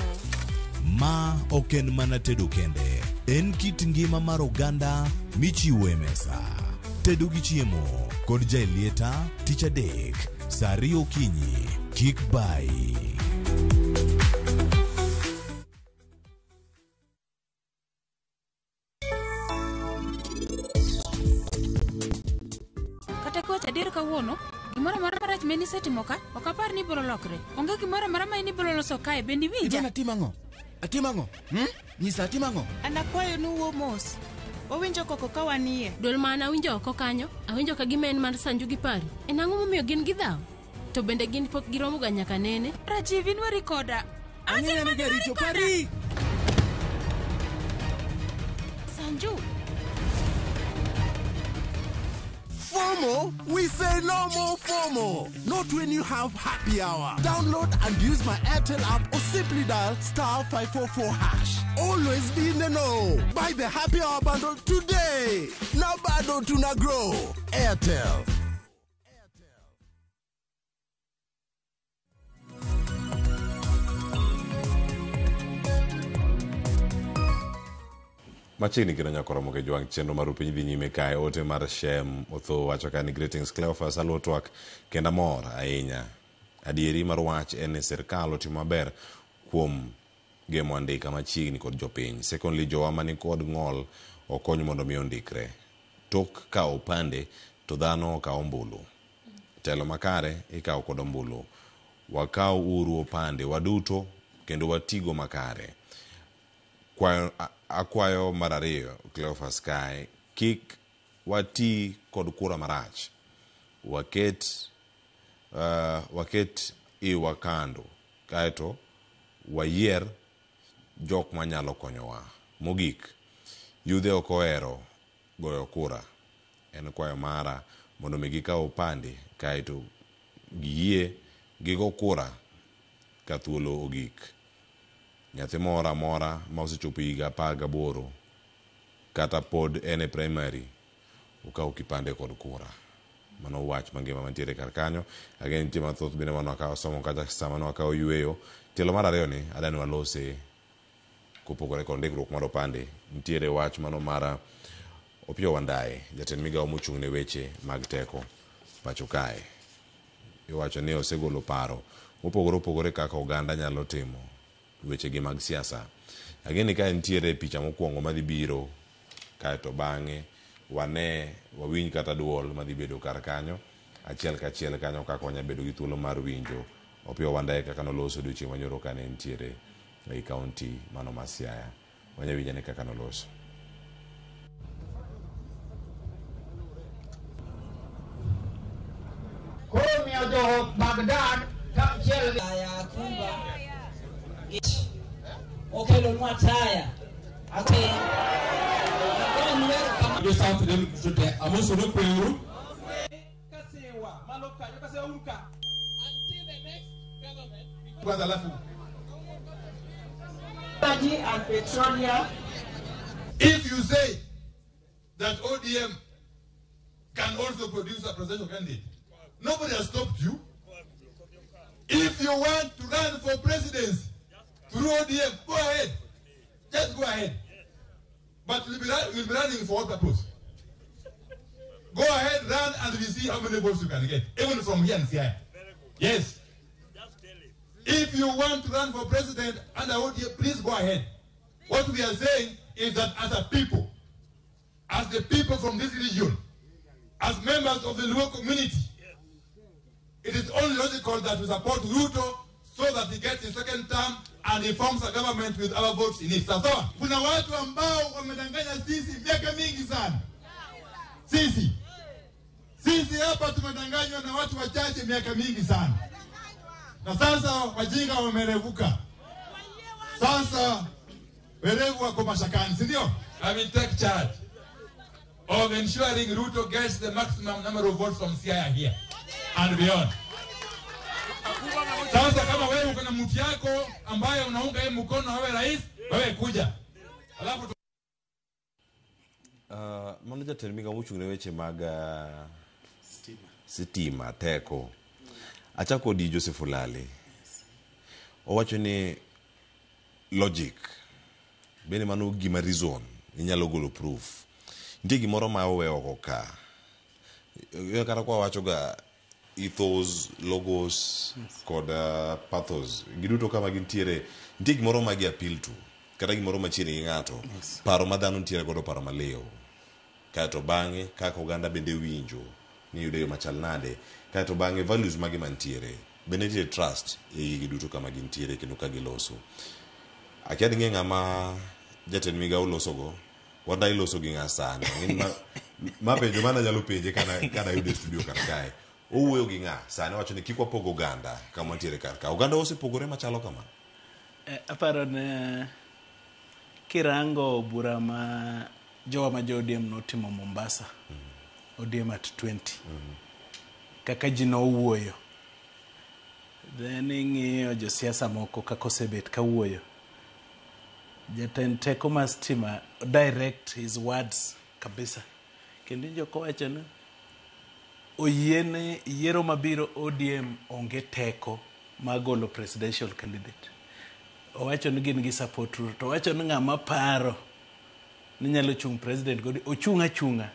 Ma ok en mana tedo kende, en kit ngima mar oganda michiwo e mesa. Tedo gi chiemo kod Jaelieta tich adek saa 2 okinyi. Kik bayi. Kata kiwacho adier kawuono, gimoro amora marach ma inisetimo ka, ok apar ni ibiro lokre. Onge gimoro amora ma in ibiro loso kae, bende iwinja? Idwa natim ang'o? Atim ang'o? Nyisa atim ang'o? An akwayo ni uwuo mos. Wawinjo koko ka wanie. Duol ma an awinjo oko kanyo, awinjo ka gima en mar Sanju gi Pari. En ang'o momiyo gin gi dhaw? To bende gin pok giromo ga nyaka nene. Rajiv, in weri koda. Ang'eyo ni jaricho Pari! Sanju. FOMO? We say no more FOMO. Not when you have happy hour. Download and use my Airtel app or simply dial *544#. Always be in the know. Buy the happy hour bundle today. Now bado tuna grow. Airtel. Machiegni kendo nyaka Ramogi Ajwang' chenro mar piny dhi nyime kae. Ote mar Shem Otho wacho ka ni greetings Cleophas aluo twak kendo amor ahinya. Adieri mar wach en ni sirkal otimo maber kuom gemo andika machiegni kod jopiny. Secondly, jowa mani kod ng'ol okony mondo mi ondikre. Tok ka opande to dhano okaw ombulu. Telo makare ikawo kod ombulu. Wakaw uru opande waduto kendo watigo makare. Akwayo mar ariyo Cleophas kae, kik wati kod kura marach. Waket iwa kando kaeto wayier jok manyalo konyowa. Mogik, yudhe ok ohero goyo kura. En kwayo mara mondo mi gikaw opande kaeto giyie gigo kura ka thuolo ogik. Nyathi moro amora ma osechopo higa 18 kata pod en e primary okaw kipande kod kura. Mano wach mangima mantiere kar kanyo. Ageno nitie mathoth bende mane wakawo somo kata sama ne wakawo yueyo. Tielo mar ariyo ni adani walose kopogore kod ndikruok mar opande. Nitiere wach mano mar Opiyo Wandayi, jatend migawo mochung' ne weche mag teko pacho kae. Iwacho ni osegolo paro mopogore opogore kaka oganda nyalo timo wechegi mag siasa. Ageni ka nitiere picha mokwongo madhi biro kaeto bang'e wane wawinj kata duol madhi bedo kar kanyo achiel kachiel kanyo kaka wanyalo bedo gi thuolo mar winjo Opiyo Wandayi kaka noloso odiochieng' manyoro kane nitiere ei kaunti mano ma Siaya. Wanyalo winjo ane kaka noloso. Koro miyo jo Baghdad kaachiel gi okelonwa taya ati Jo South Sudan duto te amosuru kweuru. Kasewa malo kanyo kasewa un ka until the next government Kwanza alafu Energy and petroleum. If you say that ODM can also produce a presidential candidate, nobody has stopped you. If you want to run for presidency through ODM, go ahead. Just go ahead. But you'll be running for what purpose? Go ahead, run, and we see how many votes you can get, even from here and Siaya. Yes. If you want to run for president under ODM, please go ahead. What we are saying is that as a people, as the people from this region, as members of the Luo community, it is only logical that we support Ruto so that he gets his second term and he forms a government with our votes in it. Sasa, kuna watu ambao wamedanganya sisi miaka mingi sana. Sisi hapa tumedanganywa na watu wachache miaka mingi sana. Na sasa wajinga wamerevuka. Sasa werevu wako mashakani, si ndio? I will take charge of ensuring Ruto gets the maximum number of votes from Siaya here and beyond. Sasa kama wewe uko na mtu yako ambaye unaunga yeye mkono awe rais, wewe kuja. Alafu Mano jatend migao mochung' ne weche mag sitima teko. Achako di Joseph Olale. Owacho ni logic bende mano gima reason inyalo golo proof. Nitie gimoro ma owe oko ka. Kata kwa wacho ga ethos, logos kod pathos. Giduto kama gintiere, nitie gimoro ma gi appeal to. Kata gimoro machiegni gi ng'ato. Paro ma dhano nitiere godo paro maliw. Kaeto bang'e kaka oganda bende winjo ni yudo yo machal nade. Kaeto bang'e values mage mantiere. Bende nitie trust e gigi duto kama gintiere kendo ka giloso. Akia ni ng'e ng'ama jatend migao losogo. Wanda iloso gi ng'a sani. Ma penjo mana nyalo penje kana yudo e studio kar kae. Owuoyo gi ng'a sani wacho ni kik wapog oganda kama wantiere kar ka. Oganda osepogore machalo kama. Aparo ne kirango bura ma jowa ma jo ODM notimo Mombasa. ODM at 20. Kaka ji nowuoyo. Then ing'iyo josiasa moko kaka osebet kawuoyo. Jatend teko mar stima direct his words kabisa. Kendo iwinjo kowacho ni oyiene yiero mabiro ODM onge teko mar golo presidential candidate. Owacho ni gin gi support Ruto. To owacho ni ng'ama paro ni nyalo chung' president godi ochung' achung'a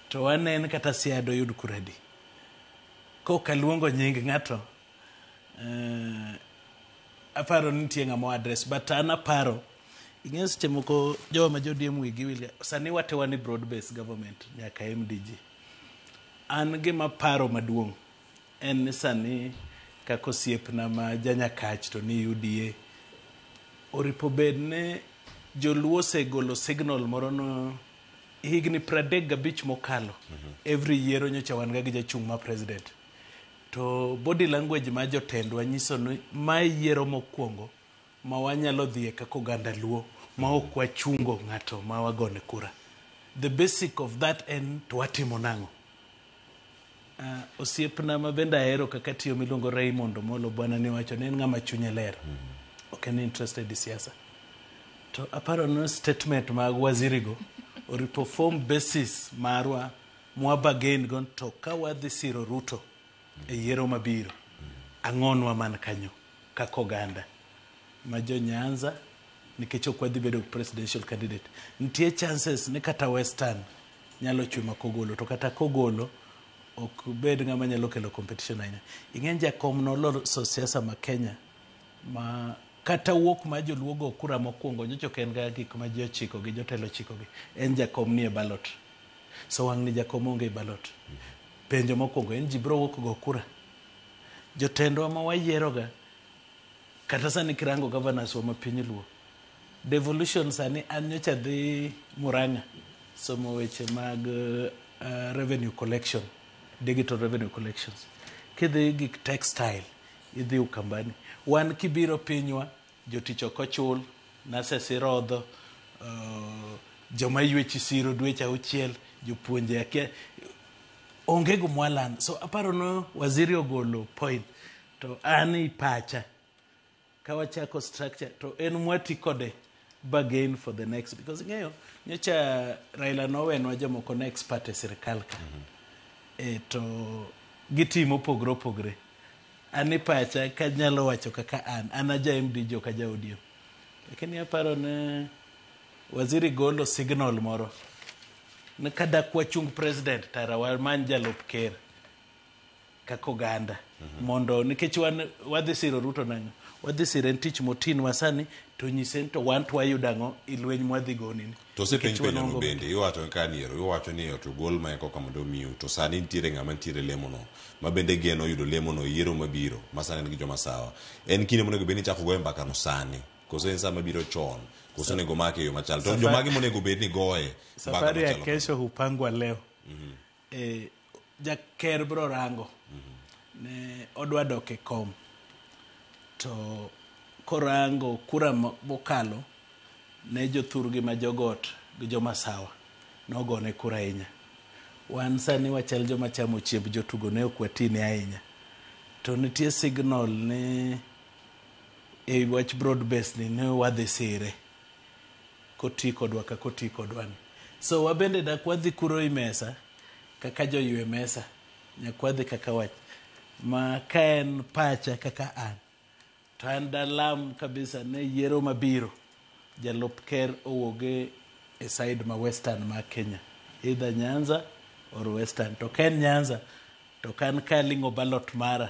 to wanen kata Siaya doyud kura adi. Kok aluongo nying ng'ato, aparo ni nitie ng'ama address, but an aparo ing'eyo seche moko jowa ma jo ODM wigi wil sani wate wan e broad based government nyaka MDG. An gima paro maduong' en ni sani kaka osiepna ma janyakach to ni UDA oripo bed ni joluo osegolo signal moro no higni 35 mokalo. Every yiero nyocha wan ga gi jachung' ma president. To body language ma jotendwa nyiso ni mae yiero mokwongo ma wanyalo dhiye kaka oganda luo ma ok wachungo ng'ato ma wagone kura. The basic of that en to watimo nang'o? Osiepna ma bende ahero kaka tiyo miluongo Raymond Omolo bwana ni wacho ni en ng'ama chunye ler. Ok en interested e siasa. To aparo ni statement mag waziri go oripo form basis marwa mwa bargain go to ka wadhi siro Ruto e yiero mabiro. Ang'onwa man kanyo kaka oganda ma jo Nyanza nikech ok wadhi bedo presidential candidate. Nitie chances ni kata Western nyalo chwe kogolo to kata kogolo ok bed ng'ama nyalo kelo competition ahinya. Ing'e jakom noloso siasa ma Kenya ma kata wuok ma joluo go kura mokwongo nyocha ok en ga gik ma ji ochiko gi jotelo ochiko gi en jakom nie ballot. So wang' ni jakom onge e ballot. Penjo mokwongo en ji biro wuok go kura. Jotendwa ma wayieroga kata sani kirango governors wa ma piny luo devolution sani an nyocha dhi Murang'a somo weche mag revenue collection, digital revenue collections. Kidhi gik textile idhi Ukambani. Wan kibiro pinywa jotich ok ochul, nurses irodho, joma ywech isiro dweche auchiel, jopuonje akia onge gimwaland. So aparo ni waziri ogolo point to an i pacha ka wachako structure to en mwati kode bargain for the next because ing'eyo nyocha Raila nowenwa jomoko ne expert e sirikal ka. To gitimo opogore opogore. An i pacha kanyalo wacho kaka an aja MDG ok aja ODM. Lakini aparo ni Waziri golo signal moro ni kadak wachung president tara wamany jalup ker kaka oganda mondo nikech wan wadhi siro Ruto nang'o wadhi sire en tich motinwa sani to nyise ni to wan to wayudo ang'o e lweny mwadhi goni ni. To osepenj Nikech wan penjono onge bende, iwacho ka niero, iwacho ni to gol ma koka mondo omiu, to sani nitiere ng'ama nitiere lemono, ma bende geno yudo lemono e yiero mabiro, ma sani en gi joma sawa. En kinde monego bed ni ichako goye mbakano sani, koso en saa mabiro chon, koso onego make e yo machal. To jomage monego bed ni goye mbaka Safari ya machalo kesho hupangwa leo. Jaker bro rango ne odwa dok e kom to korango kura mokalo ne jothurgi ma jogot gi jomasawa nogone kura ahinya. Wan sani wachal joma chamo chiemb jotugo ne ok watine ahinya. To nitie signal ni e wach broad base ni ne wadhi sire koti kodwa kaka oti kodwa ni. So wabende dak wadhi kuro i mesa kaka joywe mesa nyaka wadhi kaka wach ma ka en pacha kaka an to an dalam kabisa ne yiero mabiro jalup ker owuoge e side ma western ma Kenya either Nyanza or western to ka en Nyanza to kan kaling'o ballot mara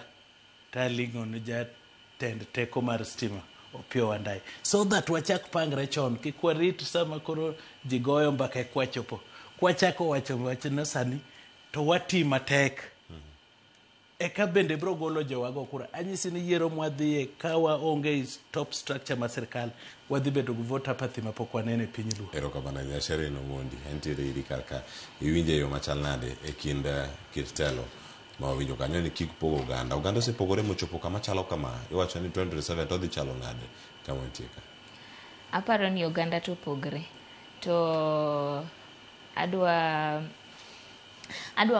taling'o ne jatend teko mar stima Opiyo Wandayi so that wachak pangre chon kik warit sama koro ji goyo mbaka e kwachopo kwachako wacho wachno sani to wati matek eka bende bro golo jowago kura anyisi ni yiero mwadhiye ka waonge top structure mar sirikal wadhi bedo gi vote apathy mapok waneno e piny luo Erokamano ahinya Sherin Omondi, entiere iri kar ka. Iwinjo e yo machal nade e kind kit telo ma wawinjo kanyo ni kik pog oganda. Oganda osepogore mochopo kama chalo kama. Iwacho ni 2027 to odhi chalo nade kama wantie ka. Aparo ni oganda to opogre. To adwa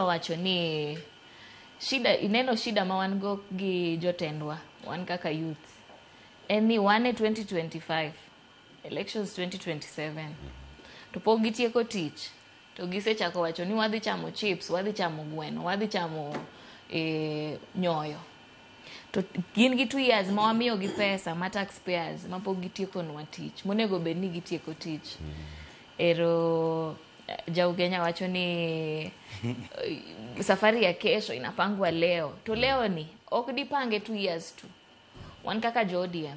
wacho ni shida ineno shida ma wan go gi jotendwa wan kaka youth en ni wan e 2025 elections 2027 to pok gitieko tich to gisechako wacho ni wadhi chamo chips wadhi chamo gweno wadhi chamo nyoyo to gin gi 2 years ma wamiyogi pesa ma taxpayers ma pok gitiekonwa tich monego bed ni gitieko tich ero Jaugenya wacho ni safari ya kesho inapangwa leo to leo ni ok dipange 2 years tu wan kaka jo ODM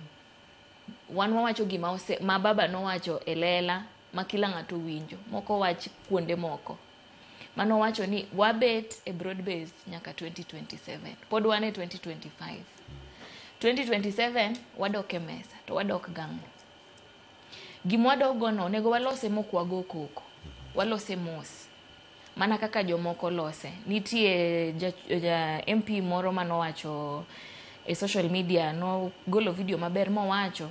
wan wawacho gima ma baba nowacho e lela ma kila ng'ato winjo moko wach kuonde moko mano wacho ni wabet e broad base nyaka 2027 pod wan e 2025 2027 wadok e mesa to wadok gang'o gima wadok gono onego walose mok wago koko walose mos mana kaka jomoko lose nitie ja MP moro manowacho e social media nogolo video maber mowacho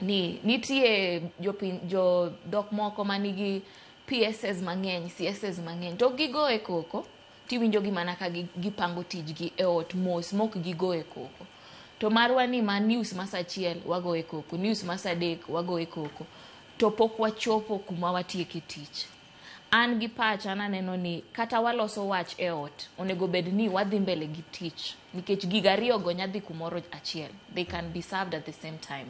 ni nitie jo dhok moko manigi PSS mang'eny CSS mang'eny to gigo e koko tiwinjo gi mana ka gipango tijgi e ot mos mok gigo e koko to marwa ni ma news ma saa achiel wago e koko news ma saa adek wago e koko to pok wachopo kuma watieke tich an gi pacha naneno ni kata waloso wach e ot onego bed ni wadhi mbele gi tich nikech gigo ariyo go nyadhi kumoro achiel they can be served at the same time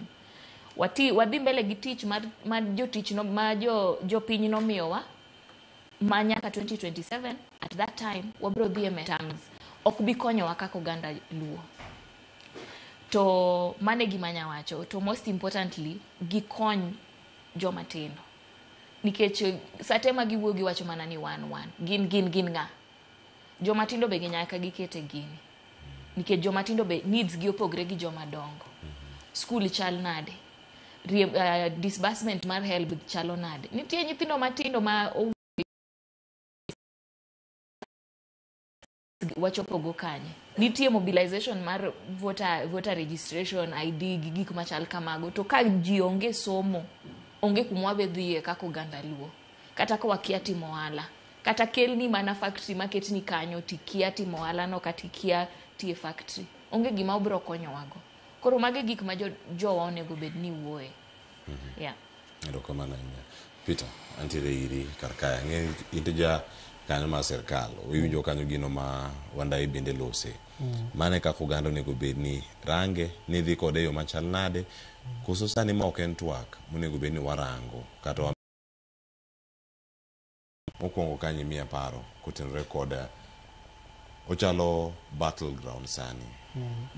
wadhi mbele gi tich ma jotich no, ma jopiny nomiyowa ma nyaka 2027 at that time wabro dhi e terms ok bi konyowa kaka oganda luo to mane gima nyawacho to most importantly gikony joma tindo nikech sate ma giwuoyo giwacho mana ni wan gin ng'a joma tindo be nyaka gikete gini nikech joma tindo be needs gi opogre gi joma dongo school chal nade disbursement mar help chalo nade nitie nyithindo matindo ma wachopo go kanye nitie mobilization mar voter registration ID gi gik machal kamago to ka ji onge somo onge kuma wabedhiye kaka oganda luo kata ka wakia timo ohala kata kelni mana factory maketni kanyo tikia timo ohala no kata ikia tiye factory onge gima obiro konyowago koro mage gik ma jowa onego bed ni wuoye yeah. Erokamano ahinya Peter antiere iri kar kae ang'e in to ja Kanyo mar sirkal iwinjo kanyo gino ma Wandayi bende lose. Mano e kaka oganda onego bed ni range ni dhi kode e yo machal nade koso sani ma ok en twak monego bed ni warango kata wa mokwongo kanyo imiya paro kotenore kod ochalo battleground sani.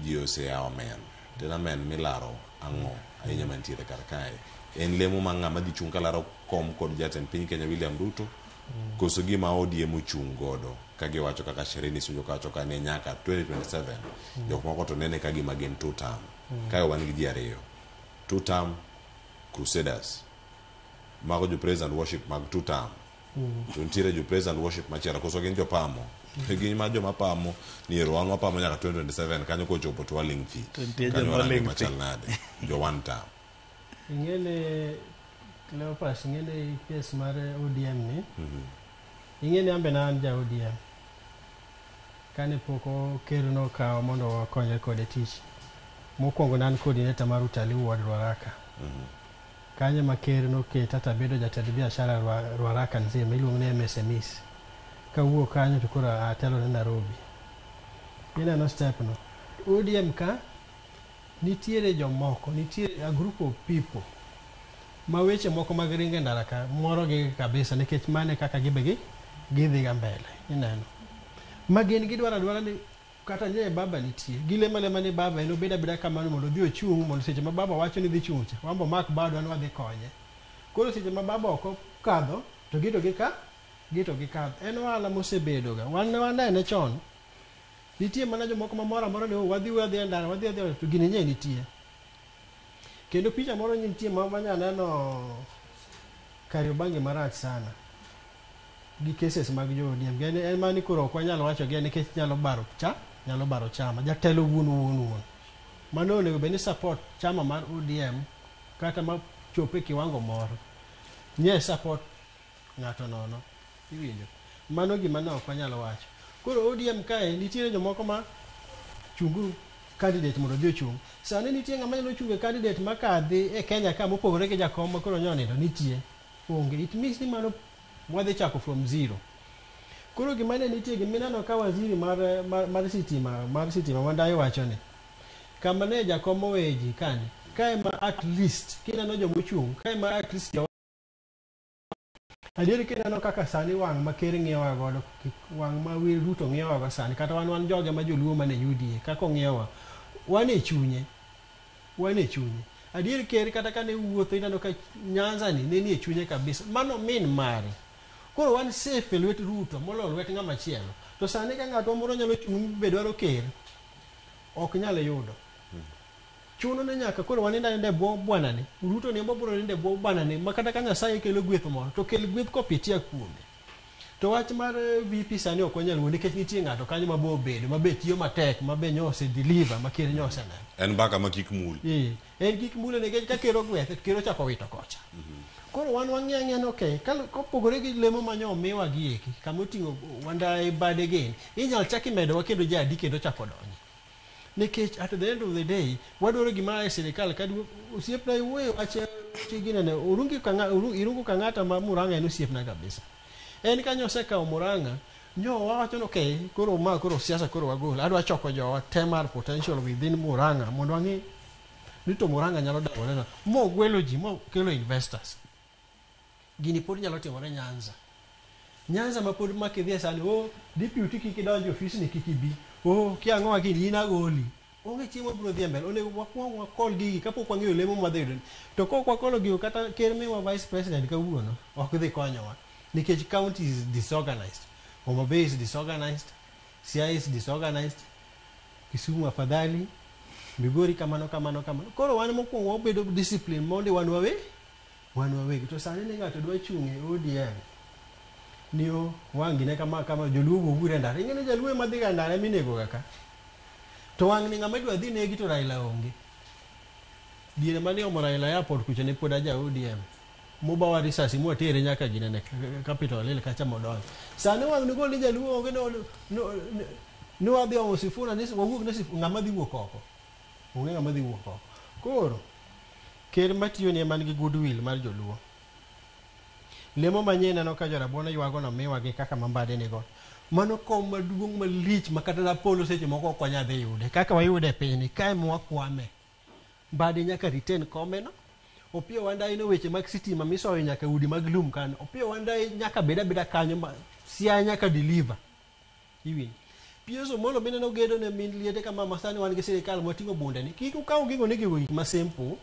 Ji oseyawo amen to en amen milaro ang'o ahinya mantiere kar kae en lemo ma ng'ama dhi chung' kalaro kom kod jatend piny Kenya William Ruto koso gima ODM ochung' godo ka giwacho kaka Sherini Sujo kawacho ka ni nyaka 2027 jok moko to nene ka gima gin two term. Kae wan gi ji ariyo two term crusaders mago jo praise and worship mag two term to nitiere jo praise and worship machielo koso gin jopamo gin ma joma pamo ni ero wan wapamo nyaka 2027 kanyo kochopo to waling' thi To nitie kanyo joma warange ling' thi. machal nade jo one term. Ing'eni Cleopas, ing'eni kes mar ODM ni, ing'eni an be ne an ja ODM. Kane pok ker nokawa mondo wakonyre kode tich. Mokwongo ne an coordinator mar Utalii Ward Ruaraka. Kanyo ema ker noketa tabedo jatend biashara Ruaraka nzima iluongo ni MSMEs. Kawuok kanyo to koro atelo ne Nairobi. Ineno step no. ODM ka nitiere jomoko, nitiere a group of people ma weche moko mag ringo e ndara ka morogi kabisa nikech mano e kaka gibe gi gidhi ga mbele ineno. Ma gin gidwaro adwara ni kata nye baba nitie gilemo alema ni baba en obed abeda kamano mondo odhi ochung' mondo seche ma baba wacho ni dhi chung' cha wan be omak badwa ni wadhi konye. Koro seche ma baba ok okadho to gito gika gito gikadho. En ohala mosebedo ga. Wan ne wanene chon. Nitie mana jomoko ma moro amora ni oh, wadhi wadhi e ndara wadhi adhi to gini nye nitie. Kendo picha moro nitie ma wanya neno Kariobangi marach sana gi cases mag jo ODM. En, en mani koro ok wanyal wacho gi nikech nyalo baro cha, nyalo baro chama. Jatelo wuon wuon wuon. Mano onego bed ni support chama mar ODM kata ma chopo e kiwango moro. Nye support ng'ato nono. Iwinjo? Mano gima ne ok wanyal wacho. Koro ODM kae nitiere jomoko ma chungu candidate mondo odhi ochung'. Sani nitie ng'ama nyalo chungo e candidate makadhi e Kenya ka mopogore gi jakom ma koro nyo nindo nitie. Onge. It means ni mano wadhi chako from zero. Koro gima ne nitie gimineno ka waziri mar, mar, mar sitima mar sitima Wandayi wacho ni kama ne jakom oweye ji kani kae ma at least kineno jomochung' kae ma at least jo adier kineno kaka sani wang' ma ker ng'iyowa godo wang' ma wir Ruto ng'iyowa go sani kata wan wan joge ma joluo mane UDA kaka ong'iyowa wan e chunye wan e chunye adier ker kata kane wuotho ineno ka Nyanza ni ne ni e chunye kabisa mano min mare koro wan safe e lwet Ruto moloyo lwet ng'ama chielo to sani ka ng'atwa moro nyalo chung' be dwaro ker ok nyal yudo chuno ni nyaka koro wanind aninda e bwo bwanani Ruto ni ema biro nindo e bwo bwanani ma kata ka Nyasaye kelo gweth moro to kel gweth kopitia kuome to wach mar VP sani ok wanyal wuo nikech nitie ng'ato kanyo ma bo obedo ma be tiyo matek ma be nyo ose deliver ma ker nyo oseneno En mbaka ma kik mul. Ee, en kik mule nikech ka ker ogwethe to ker ochako wito kocha koro wan wang'iyo ang'iya ni okay kopogore gi lemo ma nyo omiwa gi eki kama oting'o Wandayi bade gini inyal chak imedowa kendo jadi kendo chako donjo nikech at the end of the day wadwaro gima a e sirikal ka osiepna iwuoyo wach ginene Irungu Kang'ata Irungu Kang'ata ma Murang'a en osiepna kabisa en kanyo osekawo Murang'a nyo wawacho ni okay koro ma koro siasa koro wagol adwa choko jowa te mar potential within Murang'a mondo wang'e ni to Murang'a nyalo dongore na mogwelo ji mokelo investors gini pod nyalo timore Nyanza Nyanza ma pod ma kidhiye sani oh deputy kik idonj e ofisni kik ibi oh kia ang'o gini in agoli onge chieng' wabiro dhi e mbele onego wakwong wakol gigi kapok wang'eyo lemo mwadhi yudo to kok wakolo gigo kata ker miwa vice president kawuono ok dhi konyowa nikech county is disorganized Homa Bay is disorganized Siaya is disorganized Kisumu afadhali Migori kamano kamano kamano koro wan mokwongo wabedo discipline mondi wan wawe wan wawegi to sani ni ng'ato dwa chung' e ODM ni o wang' gine kama kama joluo wuog e ndara ing'e ni jaluo ema dhiga e ndara ema inego ga ka to wang' ni ng'ama idwa dhi negi to Raila onge diere mane omo Raila airport kucha ne pod aja ODM mobawa risasi mwatere nyaka ginene Capitol Hill kacha modonjo sani wang' ni gol ni jaluo onge no, no, no, ni wadhi omo Sifuna ni wawuok ne Sifuna ng'ama dhi wuok oko onge ng'ama dhi wuok oko koro ker matiyo ni ema nigi goodwill mar joluo. Lemo ma nye ineno ka jorabuon ywago no miwa gi kaka ma Mbadi nigo. Mano kom maduong' malich ma kata Rapolo seche moko ok wanyal dhi yude. Kaka wayude e pinyni, kae ema wakwame. Mbadi nyaka retain komeno. Opiyo Wandayi no weche mag sitima misoyo nyaka e udi mag lum kanyo. Opiyo Wandayi nyaka bed abeda kanyo ma Siaya nyaka deliver. Iwinjo? PS Omolo mineno gedo ne min liete kama ma sani wan gi sirikal mwating'o bunde ni kik ukaw gigo ni gigo gik ma simple.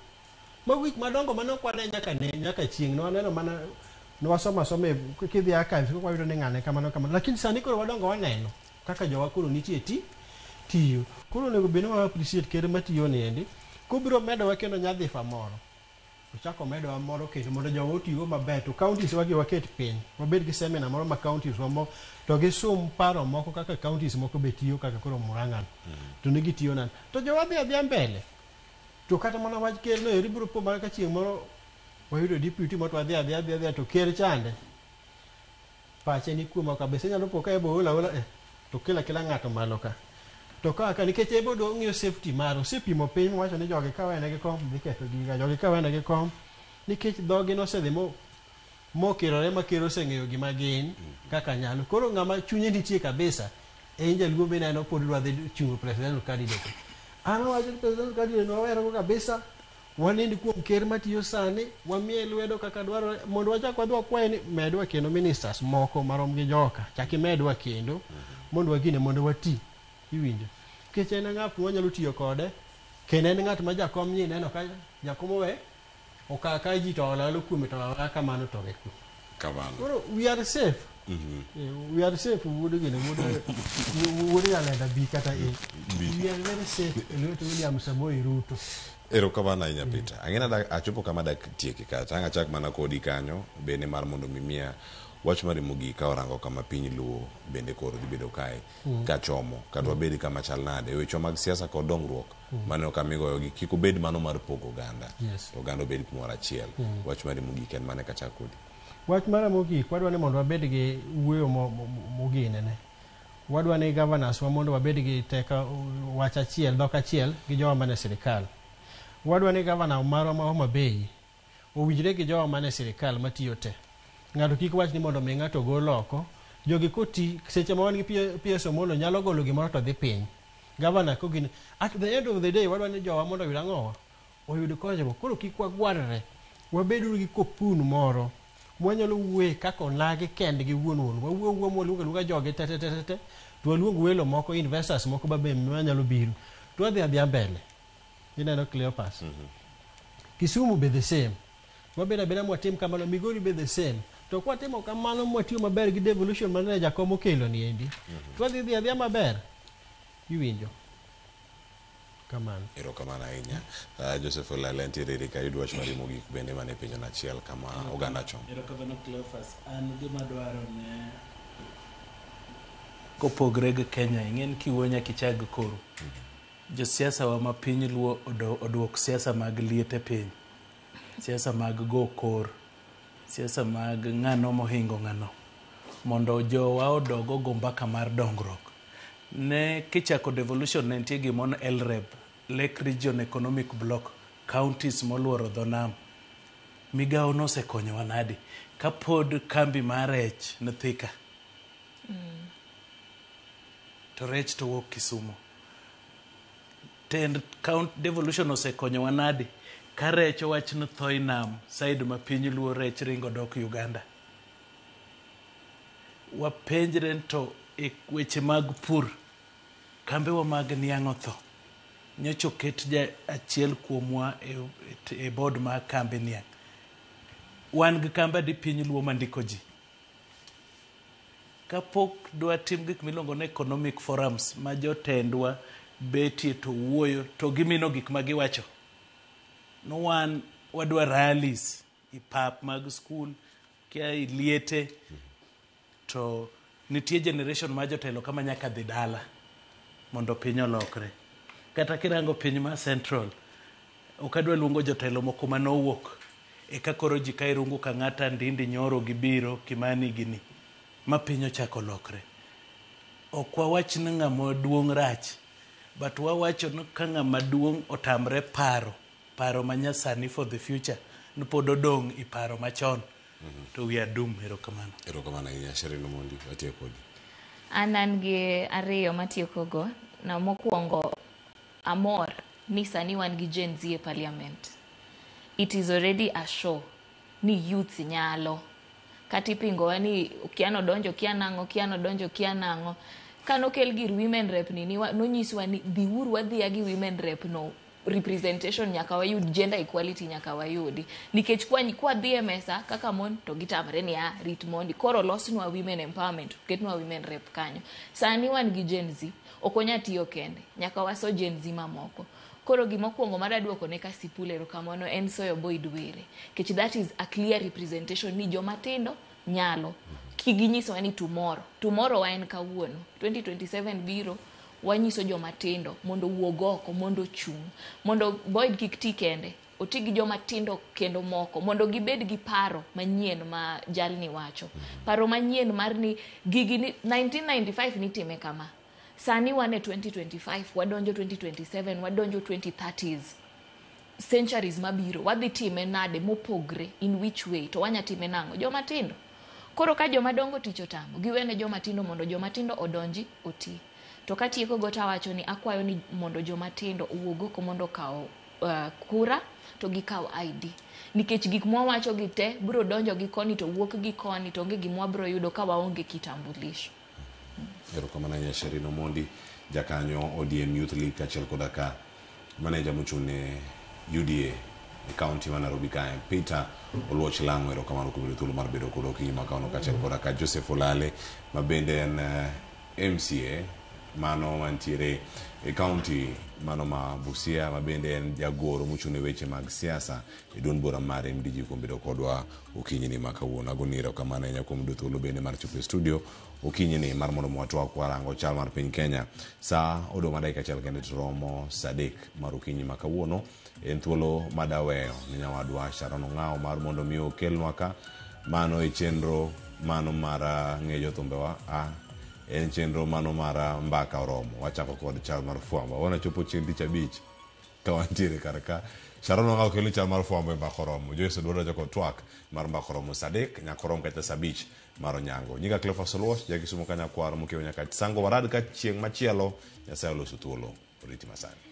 Mago gik madongo mane ok wane nyaka ne nyaka chieng' ne waneno mana ne wasomo asoma e kidhi archives kok wayudo ni ng'ane kamano kamano. Lakini sani koro wadongo waneno kaka jowa koro nitie ti tiyo. Koro onego bed ni wa appreciate ker matiyo ni endi kobiro medowa kendo nyadhifa moro. Ochak omedowa moro kendo mondo jowa otigo maber to counties wagi waket piny. Wabed gi seminar moro ma counties wa mo to gisum paro moko kaka counties moko be tiyo kaka koro Murang'a. To ne gitiyo nade. To jowa dhi adhiya mbele. To kata mana wach ker no eri biro po mana ka chieng' moro wayudo deputy moro to wadhi adhiya adhiya adhiya to ker chande. Pache ni kuoma kabisa inyalo po ka ebo ola ola eh, to kela kela ng'ato malo ka. To ka ka nikech ebo do ng'iyo safety mare osepimo piny mowacho ni jogi ka wene gi kom dhi ketho giga jogi ka wene gi kom nikech dhogi nosedhi mo mokirore ma ker oseng'eyo gima gin kaka nyalo. Koro ng'ama chunye nitie kabisa en jaluo mineno pod dwa dhi chungo presidential candidate. An awacho ni presidential candidate no wawerego kabisa wanind kuom ker matiyo sani wamiye lwedo kaka dwarore mondo wachak wadhi wakwaye ni medwa kendo ministers moko marom gi joka chak imedwa kendo mondo wagine mondo wati iwinjo nikech en ng'at mwanyalo tiyo kode kendo en ng'at ma jakom nyi neno ka jakom owe okawo ka ji to olo olo kuome to aola kamano to we kuome Kamano. koro we are safe We are safe wuod gini wuod wuod Nyalenda B kata A. B. We are very safe e lwet William Samoei Ruto. Erokamano ahinya Peter. Ang'e ni achopo kama dak tieki kacha. Ang' achak mana kodi kanyo bende mar mondo mi miya wach mari mogik ka orango kama piny Luo bende koro dhi bedo kae kachomo kata wabed kama chal nade e wechewa mag siasa kod dongruok maneno kama igoyogi kik obed mano mar pogo oganda Yes. to oganda obed kumoro achiel. Wach mari mogik en mane kachak kodi? Wach mara mogik, wadwa ni mondo wabed gi wuoyo mogenene. Wadwa ni governors wa mondo wabed gi teko wach achiel, dhok achiel gi jowa mane sirikal. Wadwa ni governor marwa ma Homa Bay owinjre gi jowa mane sirikal matiyo te. Ng'ato kik wach ni mondo mi ng'ato ogol oko. Jogi koti, seche ma wan gi PS Omolo nyalo golo gimoro to dhi piny. Governor kogin, at the end of the day wadwa ni jowa mondo oyud ang'owa? Oyud konyruok. Koro kik wagwarre. Wabeduru gi kopun moro mwanyalo wuoye kaka onagi kendgi wuon wuon. Wawuo wuo mwaluongo aluonga jogi te te te te te. To waluong welo moko, investors moko ba be manyalo biro. To wadhi adhiya mbele. Ineno Cleopas. Kisumu be the same. Wabedo abeda mwatim kamano, Migori be the same. To kwatimo kamano mwatiyo maber gi devolution mane jakom okelo ni endi. To wadhi dhi adhiya maber. Iwinjo. Kamano. Erokamano ahinya. Joseph Olale ntiere ere ka yud wach mari mogik bende mane penjo achiel kama oganda chomo. Erokamano Cleophas. An gima dwaro ne kopogre gi Kenya, ing'e ni kiwuoyo nyaka ichak gi koru. Josiasa wa ma piny Luo oduok siasa mag liete piny. Siasa mag go kor. Siasa mag ng'ano mohingo ng'ano. Mondo jowa odog ogo mbaka mar dongruok. Ne kichako devolution ne nitie gimoro LREB, Lake Region Economic Block, counties moluoro dho nam. Migawo nosekonyowa nadi? Kapod kambi mar rech ni Thika, to rech to wuok Kisumu. Tend count devolution osekonyowa nadi? Ka rech owach ni tho e nam, side ma piny Luo rech ringo dok Uganda. Wapenjre ni to e weche mag pur, kambewa mag niang' otho. Nyocha oket ja achiel kuomwa e board mar kambi niang'. Wan gi kambe adi piny Luo mandiko ji? Kapok dwatim gik miluongo ni economic forums ma jotendwa betie to wuoyo to gimino gik ma giwacho. No wan wadwa rallies i pap mag skul, kia i liete, to nitie generation mar jotelo kama nyaka dhi dala mondo piny olokre. Kata kirango piny ma Central, ok adwa luongo jotelo moko manowuok eka koro ji ka Irungu Kang'ata, Ndindi Nyoro gibiro, Kimani gini, ma piny ochako lokre. Ok wawach ni ng'ama duong' rach, but wawacho ni ka ng'ama duong' otamre paro, paro manyasani for the future, ni pod odong' i paro machon. To we are doomed. Erokamano. Erokamano ahinya Sherine Omondi, watiyo kodi. An an gi ariyo matiekogo. Na mokwongo amor ni sani wan gi Gen Z e parliament. It is already a show ni youths nyalo. Kata ipingowa ni kia nodonjo kia nang'o, kia nodonjo kia nang'o. Kanokel gir women rep ni, nonyiswa ni dhiuru wadhiya gi women rep no representation nyaka wayud gender equality nyaka wayudi nikech kwadhi e mesa kaka mon to gitamre ni a rit mondi koro losnwa women empowerment ketnwa women rep kanyo sani wan gi Gen Z ok onya tiyo kende nyaka waso Gen Z mamoko koro gimokwongo madaduoko ne Kasipul erokamano en soyo Boyd Were nikech that is a clear representation ni joma tindo nyalo kiginyisowa ni tomorrow tomorrow wa en kawuono 2027 biro wanyiso joma tindo mondo owuog oko mondo ochung' mondo Boyd kik ti kende oti gi joma tindo kendo moko mondo gibed gi paro manyien ma jalni wacho paro manyien mar ni gigi ni 1995 nitime kama sani wan e 2025 wadonjo 2027 wadonjo 2030s centuries mabiro wadhi time nade mopogre in which way to wanya time nang'o joma tindo koro ka joma dongo tich otamo giwene joma tindo mondo joma tindo odonji oti to katieko go tawacho ni akwayo ni mondo joma tindo owuog oko mondo okaw kura to gikaw ID nikech gik mwawacho gi te biro donjo gi koni to wuok gi koni to onge gima wabiro yudo ka waonge kitambulisho. Erokamano ahinya Sherine Omondi, jakanyo ODM Youth League kaachiel koda ka maneja mochung' ne UDA e kaunti ma Nairobi kae Peter Oluoch Lang'o erokamano kuom yudo thuolo mar bedo kodwa okinyi ma kawuono kaachiel koda ka Joseph Olale ma bende en MCA mano mantiere e kaunti mano ma Busia ma bende en jagoro mochung' ne weche mag siasa e duond bura mar MDG kuom bedo kodwa okinyi ni ma kawuono. Agoni erokamano ahinya kuom yudo thuolo bende mar chopo e studio okinyi ni mar mondo watwak warango chal mar piny Kenya. Sa odong' ma dakika achiel kende to romo sa 3 mar okinyi ma kawuono. En thuolo madaweyo ne nyawadwa Sharon Ong'awo mar mondo mi okelnwa ka mano e chenro mano mar ng'e jothumbewa en chenro mano mar mbaka oromo. Wachako kod chal mar fwambo. Wana chopo chieng' tich abich ka wantiere kar ka. Sharon Ong'awo kelo chal mar fwambo e mbaka oromo. Joyce Odwaro chako twak mar mbaka oromo sa 3 nyaka orom kata sa 5 mar onyango. Nyinga Cleophas Oluoch, ja Kisumu ka nyakwar mokiewo nyaka Sango Warad ka chieng' machielo Nyasaye oloso thuolo. Oriti masani.